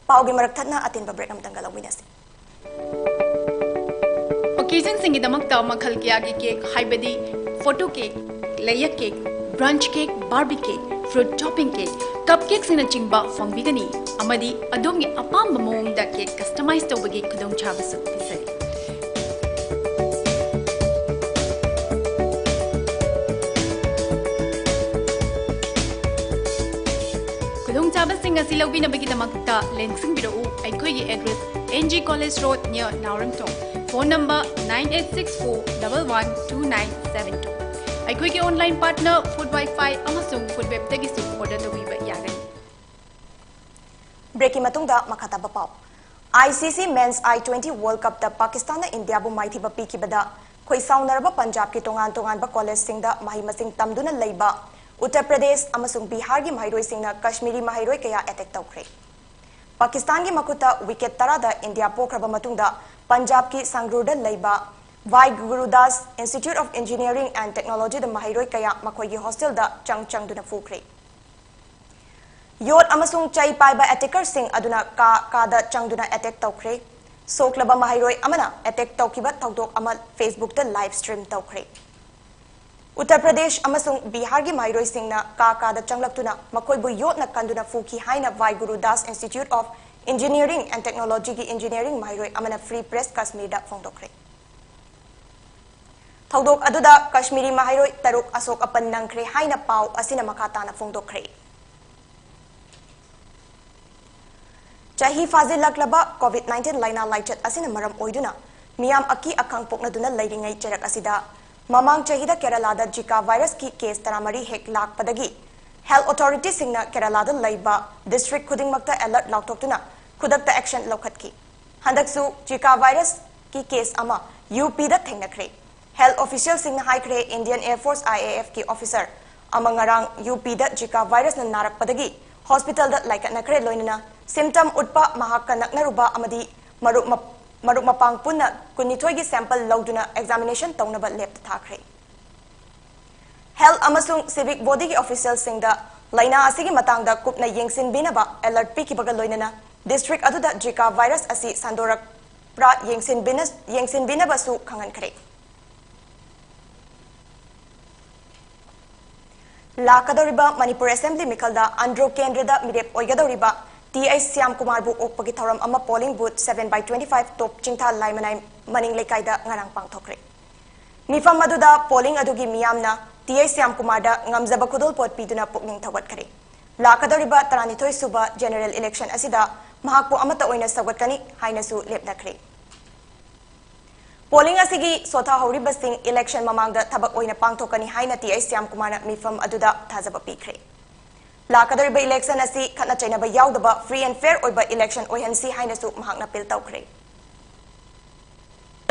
ꯄꯥꯎꯒꯤ ꯃꯔꯛ ꯊꯠꯅ ꯑꯇꯦꯟꯕ break ꯑꯃꯇꯪꯒ ꯂꯧꯃꯤꯟꯅꯁꯤ꯫ Occasionꯁꯤꯡꯒꯤꯗꯃꯛꯇ ꯃꯈꯜ ꯀꯌꯥꯒꯤ cake, ꯍꯥꯏꯕꯗꯤ photo cake, layer cake, brunch cake, Barbie cake, fruit topping cake, cup cakeꯁꯤꯡꯅꯆꯤꯡꯕ ꯐꯪꯕꯤꯒꯅꯤ, ꯑꯃꯗꯤ ꯑꯗꯣꯝꯒꯤ ꯑꯄꯥꯝꯕ ꯃꯑꯣꯡꯗ cake customize ꯇꯧꯕꯒꯤ ꯈꯨꯗꯣꯡꯆꯥꯕꯁꯨ ꯄꯤꯖꯔꯤ꯫ ꯈꯨꯗꯣꯡꯆꯥꯕꯁꯤꯡ ꯑꯁꯤ ꯂꯧꯕꯤꯅꯕꯒꯤꯗꯃꯛꯇ ꯂꯦꯡꯁꯤꯟꯕꯤꯔꯛꯎ꯫ ꯑꯩꯈꯣꯏꯒꯤ address, N G College Road, near ꯅꯥꯎꯔꯦꯝꯊꯣꯡ꯫ Phone number, nine eight six four double one two nine seven two꯫ ꯑꯩꯈꯣꯏꯒꯤ online partner Food Wi-Fi ꯑꯃꯁꯨꯡ Food Webꯇꯒꯤꯁꯨ order ꯇꯧꯕꯤꯕ ꯌꯥꯒꯅꯤ꯫ Breakꯀꯤ ꯃꯇꯨꯡꯗ ꯃꯈꯥ ꯇꯥꯕ ꯄꯥꯎ꯫ ICC Men's I twenty World Cupꯇ ꯄꯥꯀꯤꯁꯇꯥꯟꯅ ꯏꯟꯗꯤꯌꯥꯕꯨ ꯃꯥꯏꯊꯤꯕ ꯄꯤꯈꯤꯕꯗ ꯈꯣꯏꯁꯥꯎꯅꯔꯕ ꯄꯟꯖꯥꯕꯀꯤ ꯇꯣꯉꯥꯟ ꯇꯣꯉꯥꯟꯕ ꯀꯣꯂꯦꯖꯁꯤꯡꯗ ꯃꯍꯩ ꯃꯁꯤꯡ ꯇꯝꯗꯨꯅ ꯂꯩꯕ ꯎꯠꯇꯔ ꯄ꯭ꯔꯗꯦꯁ ꯑꯃꯁꯨꯡ ꯕꯤꯍꯥꯔꯒꯤ ꯃꯍꯩꯔꯣꯏꯁꯤꯡꯅ ꯀꯥꯁꯃꯤꯔꯤ ꯃꯍꯩꯔꯣꯏ ꯀꯌꯥ ꯑꯦꯇꯦꯛ ꯇꯧꯈ꯭ꯔꯦ꯫ ꯄꯥꯀꯤꯁꯇꯥꯟꯒꯤ ꯃꯈꯨꯠꯇ ꯋꯤꯀꯦꯠ ꯇꯔꯥꯗ ꯏꯟꯗꯤꯌꯥ ꯄꯣꯈ꯭ꯔꯕ ꯃꯇꯨꯡꯗ ꯄꯟꯖꯥꯕꯀꯤ ꯁꯪꯒ꯭ꯔꯨꯔꯗ ꯂꯩꯕ ꯚꯥꯏ Guru Das Institute of Engineering and Technologyꯗ ꯃꯍꯩꯔꯣꯏ ꯀꯌꯥ ꯃꯈꯣꯏꯒꯤ ꯍꯣꯁꯇꯦꯜꯗ ꯆꯪ ꯆꯪꯗꯨꯅ ꯐꯨꯈ꯭ꯔꯦ꯫ ꯌꯣꯠ ꯑꯃꯁꯨꯡ ꯆꯩ ꯄꯥꯏꯕ ꯑꯦꯇꯦꯀꯔꯁꯤꯡ ꯑꯗꯨꯅ ꯀꯥ ꯀꯥꯗ ꯆꯪꯗꯨꯅ ꯑꯦꯇꯦꯛ ꯇꯧꯈ꯭ꯔꯦ꯫ ꯁꯣꯛꯂꯕ ꯃꯍꯩꯔꯣꯏ ꯑꯃꯅ ꯑꯦꯇꯦꯛ ꯇꯧꯈꯤꯕ ꯊꯧꯗꯣꯛ ꯑꯃ Facebookꯇ ꯂꯥꯏꯚ ꯁ꯭ꯇ꯭ꯔꯤꯝ ꯇꯧꯈ꯭ꯔꯦ꯫ ꯎꯠꯇꯔ ꯄ꯭ꯔꯗꯦꯁ ꯑꯃꯁꯨꯡ ꯕꯤꯍꯥꯔꯒꯤ ꯃꯍꯩꯔꯣꯏꯁꯤꯡꯅ ꯀꯥ ꯀꯥꯗ ꯆꯪꯂꯛꯇꯨꯅ ꯃꯈꯣꯏꯕꯨ ꯌꯣꯠꯅ ꯀꯟꯗꯨꯅ ꯐꯨꯈꯤ ꯍꯥꯏꯅ Bhai Guru Das Institute of Engineering and Technologyꯒꯤ ꯏꯟꯖꯤꯅꯤꯌꯔꯤꯡ ꯃꯍꯩꯔꯣꯏ ꯑꯃꯅ Free Press Kashmirꯗ ꯐꯣꯡꯗꯣꯛꯈ꯭ꯔꯦ꯫ ꯊꯧꯗꯣꯛ ꯑꯗꯨꯗ ꯀꯥꯁꯃꯤꯔꯤ ꯃꯍꯩꯔꯣꯏ ꯇꯔꯨꯛ ꯑꯁꯣꯛ ꯑꯄꯟ ꯅꯪꯈ꯭ꯔꯦ ꯍꯥꯏꯅ ꯄꯥꯎ ꯑꯁꯤꯅ ꯃꯈꯥ ꯇꯥꯅ ꯐꯣꯡꯗꯣꯛꯈ꯭ꯔꯦ꯫ ꯆꯍꯤ ꯐꯥꯖꯤꯜꯂꯛꯂꯕ COVID nineteen ꯂꯥꯏꯅꯥ ꯂꯥꯏꯆꯠ ꯑꯁꯤꯅ ꯃꯔꯝ ꯑꯣꯏꯗꯨꯅ ꯃꯤꯌꯥꯝ ꯑꯀꯤ ꯑꯈꯪ ꯄꯣꯛꯅꯗꯨꯅ ꯂꯩꯔꯤꯉꯩ ꯆꯩꯔꯛ ꯑꯁꯤꯗ ꯃꯃꯥꯡ ꯆꯍꯤꯗ ꯀꯦꯔꯂꯥꯗ ꯖꯤꯀꯥ ꯚꯥꯏꯔꯁꯀꯤ ꯀꯦꯁ ꯇꯔꯥꯃꯔꯤ ꯍꯦꯛ ꯂꯥꯛꯄꯗꯒꯤ ꯍꯦꯜꯊ ꯑꯣꯊꯣꯔꯤꯇꯤꯁꯤꯡꯅ ꯀꯦꯔꯂꯥꯗ ꯂꯩꯕ ꯗꯤꯁꯇ꯭ꯔꯤꯛ ꯈꯨꯗꯤꯡꯃꯛꯇ ꯑꯦꯂꯔꯠ ꯂꯥꯎꯊꯣꯛꯇꯨꯅ ꯈꯨꯗꯛꯇ ꯑꯦꯛꯁꯟ ꯂꯧꯈꯠꯈꯤ꯫ ꯍꯟꯗꯛꯁꯨ ꯖꯤꯀꯥ ꯚꯥꯏꯔꯁꯀꯤ ꯀꯦꯁ ꯑꯃ UPꯗ ꯊꯦꯡꯅꯈ꯭ꯔꯦ꯫ ꯍꯦꯜꯊ ꯑꯣꯐꯤꯁꯤꯌꯦꯜꯁꯤꯡꯅ ꯍꯥꯏꯈ꯭ꯔꯦ, Indian Air Force IAFꯀꯤ ꯑꯣꯐꯤꯁꯔ ꯑꯃ ꯉꯔꯥꯡ UPꯗ ꯖꯤꯀꯥ ꯚꯥꯏꯔꯁꯅ ꯅꯥꯔꯛꯄꯗꯒꯤ ꯍꯣꯁꯄꯤꯇꯥꯜꯗ ꯂꯥꯏꯀꯠꯅꯈ꯭ꯔꯦ, ꯂꯣꯏꯅꯅ ꯁꯤꯝꯇꯝ ꯎꯠꯄ ꯃꯍꯥꯛꯀ ꯅꯛꯅꯔꯨꯕ ꯑꯃꯗꯤ ꯃꯔꯨꯞ ꯃ-, ꯃꯔꯨꯞ ꯃꯄꯥꯡ ꯄꯨꯟꯅ ꯀꯨꯟꯅꯤꯊꯣꯏꯒꯤ ꯁꯦꯝꯄꯜ ꯂꯧꯗꯨꯅ ꯑꯦꯛꯖꯥꯃꯤꯅꯦꯁꯟ ꯇꯧꯅꯕ ꯂꯦꯞꯇ ꯊꯥꯈ꯭ꯔꯦ꯫ ꯍꯦꯜꯊ ꯑꯃꯁꯨꯡ ꯁꯤꯚꯤꯛ ꯕꯣꯗꯤꯒꯤ ꯑꯣꯐꯤꯁꯤꯌꯦꯜꯁꯤꯡꯗ ꯂꯥꯏꯅꯥ ꯑꯁꯤꯒꯤ ꯃꯇꯥꯡꯗ ꯀꯨꯞꯅ ꯌꯦꯡꯁꯤꯟꯕꯤꯅꯕ ꯑꯦꯂꯔꯠ ꯄꯤꯈꯤꯕꯒ ꯂꯣꯏꯅꯅ ꯗꯤꯁꯇ꯭ꯔꯤꯛ ꯑꯗꯨꯗ ꯖꯤꯀꯥ ꯚꯥꯏꯔꯁ ꯑꯁꯤ ꯁꯟꯗꯣꯔꯛꯄ꯭ꯔꯥ ꯌꯦꯡꯁꯤꯟꯕꯤꯅ-, ꯌꯦꯡꯁꯤꯟꯕꯤꯅꯕꯁꯨ ꯈꯪꯍꯟꯈ꯭ꯔꯦ꯫ ꯂꯥꯛꯀꯗꯧꯔꯤꯕ ꯃꯅꯤꯄꯨꯔ ꯑꯦꯁꯦꯝꯕ꯭ꯂꯤ ꯃꯤꯈꯜꯗ ꯑꯟꯗ꯭ꯔꯣ ꯀꯦꯟꯗ꯭ꯔꯗ ꯃꯤꯔꯦꯞ ꯑꯣꯏꯒꯗꯧꯔꯤꯕ T I ꯁ꯭ꯌꯥꯝ ꯀꯨꯃꯥꯔꯕꯨ ꯑꯣꯛꯄꯒꯤ ꯊꯧꯔꯝ ꯑꯃ polling booth seven by twenty five ꯇꯣꯞ ꯆꯤꯡꯊꯥ ꯂꯥꯏꯃꯅꯥꯏ ꯃꯅꯤꯡ ꯂꯩꯀꯥꯏꯗ ꯉꯔꯥꯡ ꯄꯥꯡꯊꯣꯛꯈ꯭ꯔꯦ꯫ ꯃꯤꯐꯝ ꯑꯗꯨꯗ polling ꯑꯗꯨꯒꯤ ꯃꯤꯌꯥꯝꯅ T I ꯁ꯭ꯌꯥꯝ ꯀꯨꯃꯥꯔꯗ ꯉꯝꯖꯕ ꯈꯨꯗꯣꯜꯄꯣꯠ ꯄꯤꯗꯨꯅ ꯄꯨꯛꯅꯤꯡ ꯊꯧꯒꯠꯈ꯭ꯔꯦ꯫ ꯂꯥꯛꯀꯗꯧꯔꯤꯕ ꯇꯔꯥꯅꯤꯊꯣꯏ ꯁꯨꯕ general election ꯑꯁꯤꯗ ꯃꯍꯥꯛꯄꯨ ꯑꯃꯠꯇ ꯑꯣꯏꯅ ꯁꯧꯒꯠꯀꯅꯤ ꯍꯥꯏꯅꯁꯨ ꯂꯦꯞꯅꯈ꯭ꯔꯦ꯫ Polling ꯑꯁꯤꯒꯤ ꯁꯣꯊꯥꯍꯧꯔꯤꯕꯁꯤꯡ election ꯃꯃꯥꯡꯗ ꯊꯕꯛ ꯑꯣꯏꯅ ꯄꯥꯡꯊꯣꯛꯀꯅꯤ ꯍꯥꯏꯅ T I ꯁ꯭ꯌꯥꯝ ꯀꯨꯃꯥꯔꯅ ꯃꯤꯐꯝ ꯑꯗꯨꯗ ꯊꯥꯖꯕ ꯄꯤꯈ꯭ꯔꯦ꯫ ꯂꯥꯛꯀꯗꯧꯔꯤꯕ election ꯑꯁꯤ ꯈꯠꯅ ꯆꯩꯅꯕ ꯌꯥꯎꯗꯕ free and fair ꯑꯣꯏꯕ election ꯑꯣꯏꯍꯟꯁꯤ ꯍꯥꯏꯅꯁꯨ ꯃꯍꯥꯛꯅ appeal ꯇꯧꯈ꯭ꯔꯦ꯫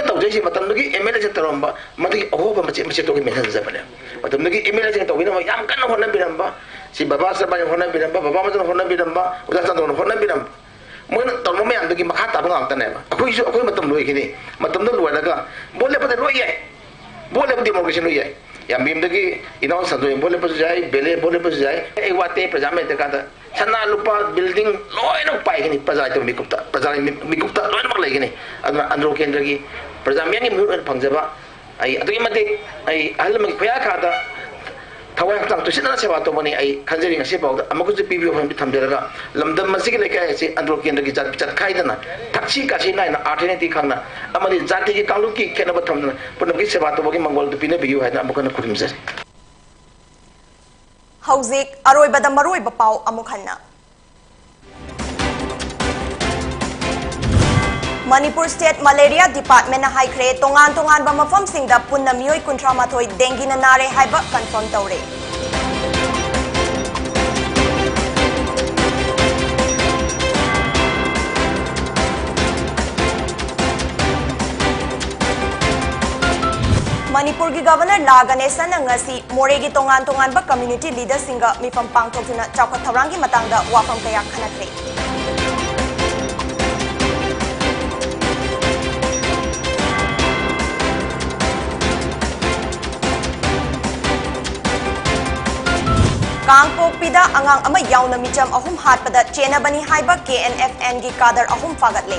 ꯇꯧꯖꯩꯁꯤ ꯃꯇꯝꯗꯨꯒꯤ MLA ꯁꯤꯡ ꯇꯧꯔꯝꯕ ꯃꯗꯨꯒꯤ ꯑꯍꯣꯕ ꯃꯆꯦꯠ ꯃꯆꯦꯠꯇꯨꯒꯤ ꯃꯦꯟꯁꯤꯟꯖꯕꯅꯦ꯫ ꯃꯇꯝꯗꯨꯒꯤ MLA ꯁꯤꯡ ꯇꯧꯕꯤꯅꯕ ꯌꯥꯝ ꯀꯟꯅ ꯍꯣꯠꯅꯕꯤꯔꯝꯕ, ꯁꯤ ꯕꯕꯥ ꯆꯔꯃꯥꯅ ꯍꯣꯠꯅꯕꯤꯔꯝꯕ, ꯕꯕꯥ ꯃꯆꯟꯅ ꯍꯣꯠꯅꯕꯤꯔꯝꯕ, ꯑꯣꯖꯥ ꯆꯥꯟꯗꯣꯟꯅ ꯍꯣꯠꯅꯕꯤꯔꯝꯕ, ꯃꯣꯏꯅ ꯇꯧꯔꯝꯕ ꯃꯌꯥꯝꯗꯨꯒꯤ ꯃꯈꯥ ꯇꯥꯕ ꯉꯥꯛꯇꯅꯦꯕ꯫ ꯑꯩꯈꯣꯏꯁꯨ ꯑꯩꯈꯣꯏ ꯃꯇꯝ ꯂꯣꯏꯈꯤꯅꯤ꯫ ꯃꯇꯝꯗꯨ ꯂꯣꯏꯔꯒ vote ꯂꯦꯞꯄꯗ ꯂꯣꯏ ꯌꯥꯏ꯫ Vote ꯂꯦꯞꯄ democracy ꯂꯣꯏ ꯌꯥꯏ꯫ ꯌꯥꯝꯕꯦꯝꯗꯒꯤ ꯏꯅꯥꯎ ꯁꯟꯗꯣꯏ vote ꯂꯦꯞꯄꯁꯨ ꯌꯥꯏ, ꯕꯦꯂꯦ vote ꯂꯦꯞꯄꯁꯨ ꯌꯥꯏ꯫ ꯑꯩ ꯋꯥꯠꯇꯦ, ꯄ꯭ꯔꯖꯥ ꯃꯌꯥꯝ ꯂꯩꯇ꯭ꯔꯀꯥꯟꯗ ꯁꯅꯥ ꯂꯨꯄꯥ building ꯂꯣꯏꯅꯃꯛ ꯄꯥꯏꯒꯅꯤ꯫ ꯄ꯭ꯔꯖꯥꯒꯤ ꯃꯤꯀꯨꯞꯇ, ꯄ꯭ꯔꯖꯥꯒꯤ ꯃꯤ-, ꯃꯤꯀꯨꯞꯇ ꯂꯣꯏꯅꯃꯛ ꯂꯩꯒꯅꯤ꯫ ꯑꯗꯨꯅ ꯑꯟꯗ꯭ꯔꯣ ꯀꯦꯟꯗ꯭ꯔꯒꯤ ꯄ꯭ꯔꯖꯥ ꯃꯤꯌꯥꯝꯒꯤ ꯃꯤꯍꯨꯠ ꯑꯣꯏꯅ ꯐꯪꯖꯕ ꯑꯩ ꯑꯗꯨꯛꯀꯤ ꯃꯇꯤꯛ ꯑꯩ ꯑꯍꯜ ꯂꯃꯟꯒꯤ ꯈꯨꯌꯥ ꯈꯥꯗ ꯊꯋꯥꯏ ꯍꯛꯆꯥꯡ ꯇꯨꯁꯤꯟꯅꯅ ꯁꯦꯕꯥ ꯇꯧꯕꯅꯤ꯫ ꯑꯩ ꯈꯟꯖꯔꯤ ꯉꯁꯤꯐꯥꯎꯗ ꯑꯃꯨꯛꯀꯁꯨ ꯄꯤꯕꯤꯌꯨ ꯍꯥꯏꯕꯗꯤ ꯊꯝꯖꯔꯒ ꯂꯝꯗꯝ ꯑꯁꯤꯒꯤ ꯂꯩꯀꯥꯏ ꯑꯁꯤ ꯑꯟꯗ꯭ꯔꯣ ꯀꯦꯟꯗ꯭ꯔꯒꯤ ꯖꯥꯠ ꯄꯤꯖꯠ ꯈꯥꯏꯗꯅ ꯊꯛꯁꯤ ꯈꯥꯁꯤ ꯅꯥꯏꯅ ꯑꯥꯔꯊ ꯅꯤꯇꯤ ꯈꯪꯅ ꯑꯃꯗꯤ ꯖꯥꯇꯤꯒꯤ ꯀꯥꯡꯂꯨꯞꯀꯤ ꯈꯦꯠꯅꯕ ꯊꯝꯗꯅ ꯄꯨꯝꯅꯃꯛꯀꯤ ꯁꯦꯕꯥ ꯇꯧꯕꯒꯤ ꯃꯪꯒꯣꯜꯗꯨ ꯄꯤꯅꯕꯤꯌꯨ ꯍꯥꯏꯗꯅ ꯑꯃꯨꯛ ꯍꯟꯅ ꯈꯨꯔꯨꯝꯖꯔꯤ꯫ ꯍꯧꯖꯤꯛ ꯑꯔꯣꯏꯕꯗ ꯃꯔꯨꯑꯣꯏꯕ ꯄꯥꯎ ꯑꯃꯨꯛ ꯍꯟꯅ꯫ ꯃꯅꯤꯄꯨꯔ State Malaria Department ꯅ ꯍꯥꯏꯈ꯭ꯔꯦ, ꯇꯣꯉꯥꯟ ꯇꯣꯉꯥꯟꯕ ꯃꯐꯝꯁꯤꯡꯗ ꯄꯨꯟꯅ ꯃꯤꯑꯣꯏ ꯀꯨꯟꯊ꯭ꯔꯥ ꯃꯥꯊꯣꯏ dengue ꯅ ꯅꯥꯔꯦ ꯍꯥꯏꯕ confirm ꯇꯧꯔꯦ꯫ ꯃꯅꯤꯄꯨꯔꯒꯤ Governor ꯂꯥ ꯒꯅꯦꯁꯟꯅ ꯉꯁꯤ ꯃꯣꯔꯦꯒꯤ ꯇꯣꯉꯥꯟ ꯇꯣꯉꯥꯟꯕ community leader ꯁꯤꯡꯒ ꯃꯤꯐꯝ ꯄꯥꯡꯊꯣꯛꯇꯨꯅ ꯆꯥꯎꯈꯠ ꯊꯧꯔꯥꯡꯒꯤ ꯃꯇꯥꯡꯗ ꯋꯥꯐꯝ ꯀꯌꯥ ꯈꯟꯅꯈ꯭ꯔꯦ꯫ ꯀꯥꯡꯄꯣꯛꯄꯤꯗ ꯑꯉꯥꯡ ꯑꯃ ꯌꯥꯎꯅ ꯃꯤꯆꯝ ꯑꯍꯨꯝ ꯍꯥꯠꯄꯗ ꯆꯦꯟꯅꯕꯅꯤ ꯍꯥꯏꯕ K N F N ꯒꯤ cadre ꯑꯍꯨꯝ ꯐꯥꯒꯠꯂꯦ꯫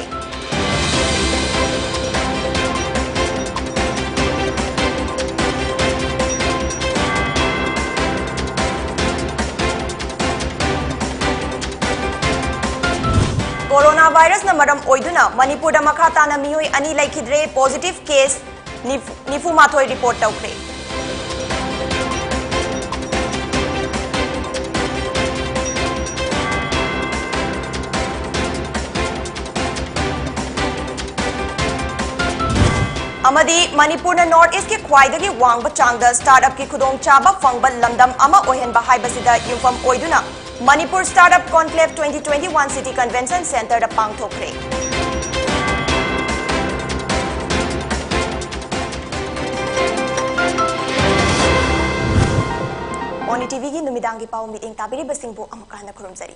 Corona virus ꯅ ꯃꯔꯝ ꯑꯣꯏꯗꯨꯅ ꯃꯅꯤꯄꯨꯔꯗ ꯃꯈꯥ ꯇꯥꯅ ꯃꯤꯑꯣꯏ ꯑꯅꯤ ꯂꯩꯈꯤꯗ꯭ꯔꯦ꯫ Positive case ꯅꯤꯐꯨ, ꯅꯤꯐꯨ ꯃꯥꯊꯣꯏ report ꯇꯧꯈ꯭ꯔꯦ꯫ ꯑꯃ ꯗꯤ ꯃꯅꯤꯄꯨꯔꯅ North East ꯀꯤ ꯈ꯭ꯋꯥꯏꯗꯒꯤ ꯋꯥꯡꯕ ꯆꯥꯡꯗ startup ꯀꯤ ꯈꯨꯗꯣꯡꯆꯥꯕ ꯐꯪꯕ ꯂꯝꯗꯝ ꯑꯃ ꯑꯣꯏꯍꯟꯕ ꯍꯥꯏꯕꯁꯤꯗ ꯌꯨꯝꯐꯝ ꯑꯣꯏꯗꯨꯅ Manipur Startup Conclave twenty twenty-one City Convention Center ꯗ ꯄꯥꯡꯊꯣꯛꯈ꯭ꯔꯦ꯫ ꯃꯣꯅꯤ ꯇꯤ ꯚꯤ ꯒꯤ ꯅꯨꯃꯤꯗꯥꯡꯒꯤ ꯄꯥꯎ ꯃꯤꯠꯌꯦꯡ ꯇꯥꯕꯤꯔꯤꯕꯁꯤꯡꯕꯨ ꯑꯃꯨꯛ ꯍꯟꯅ ꯈꯨꯔꯨꯝꯖꯔꯤ꯫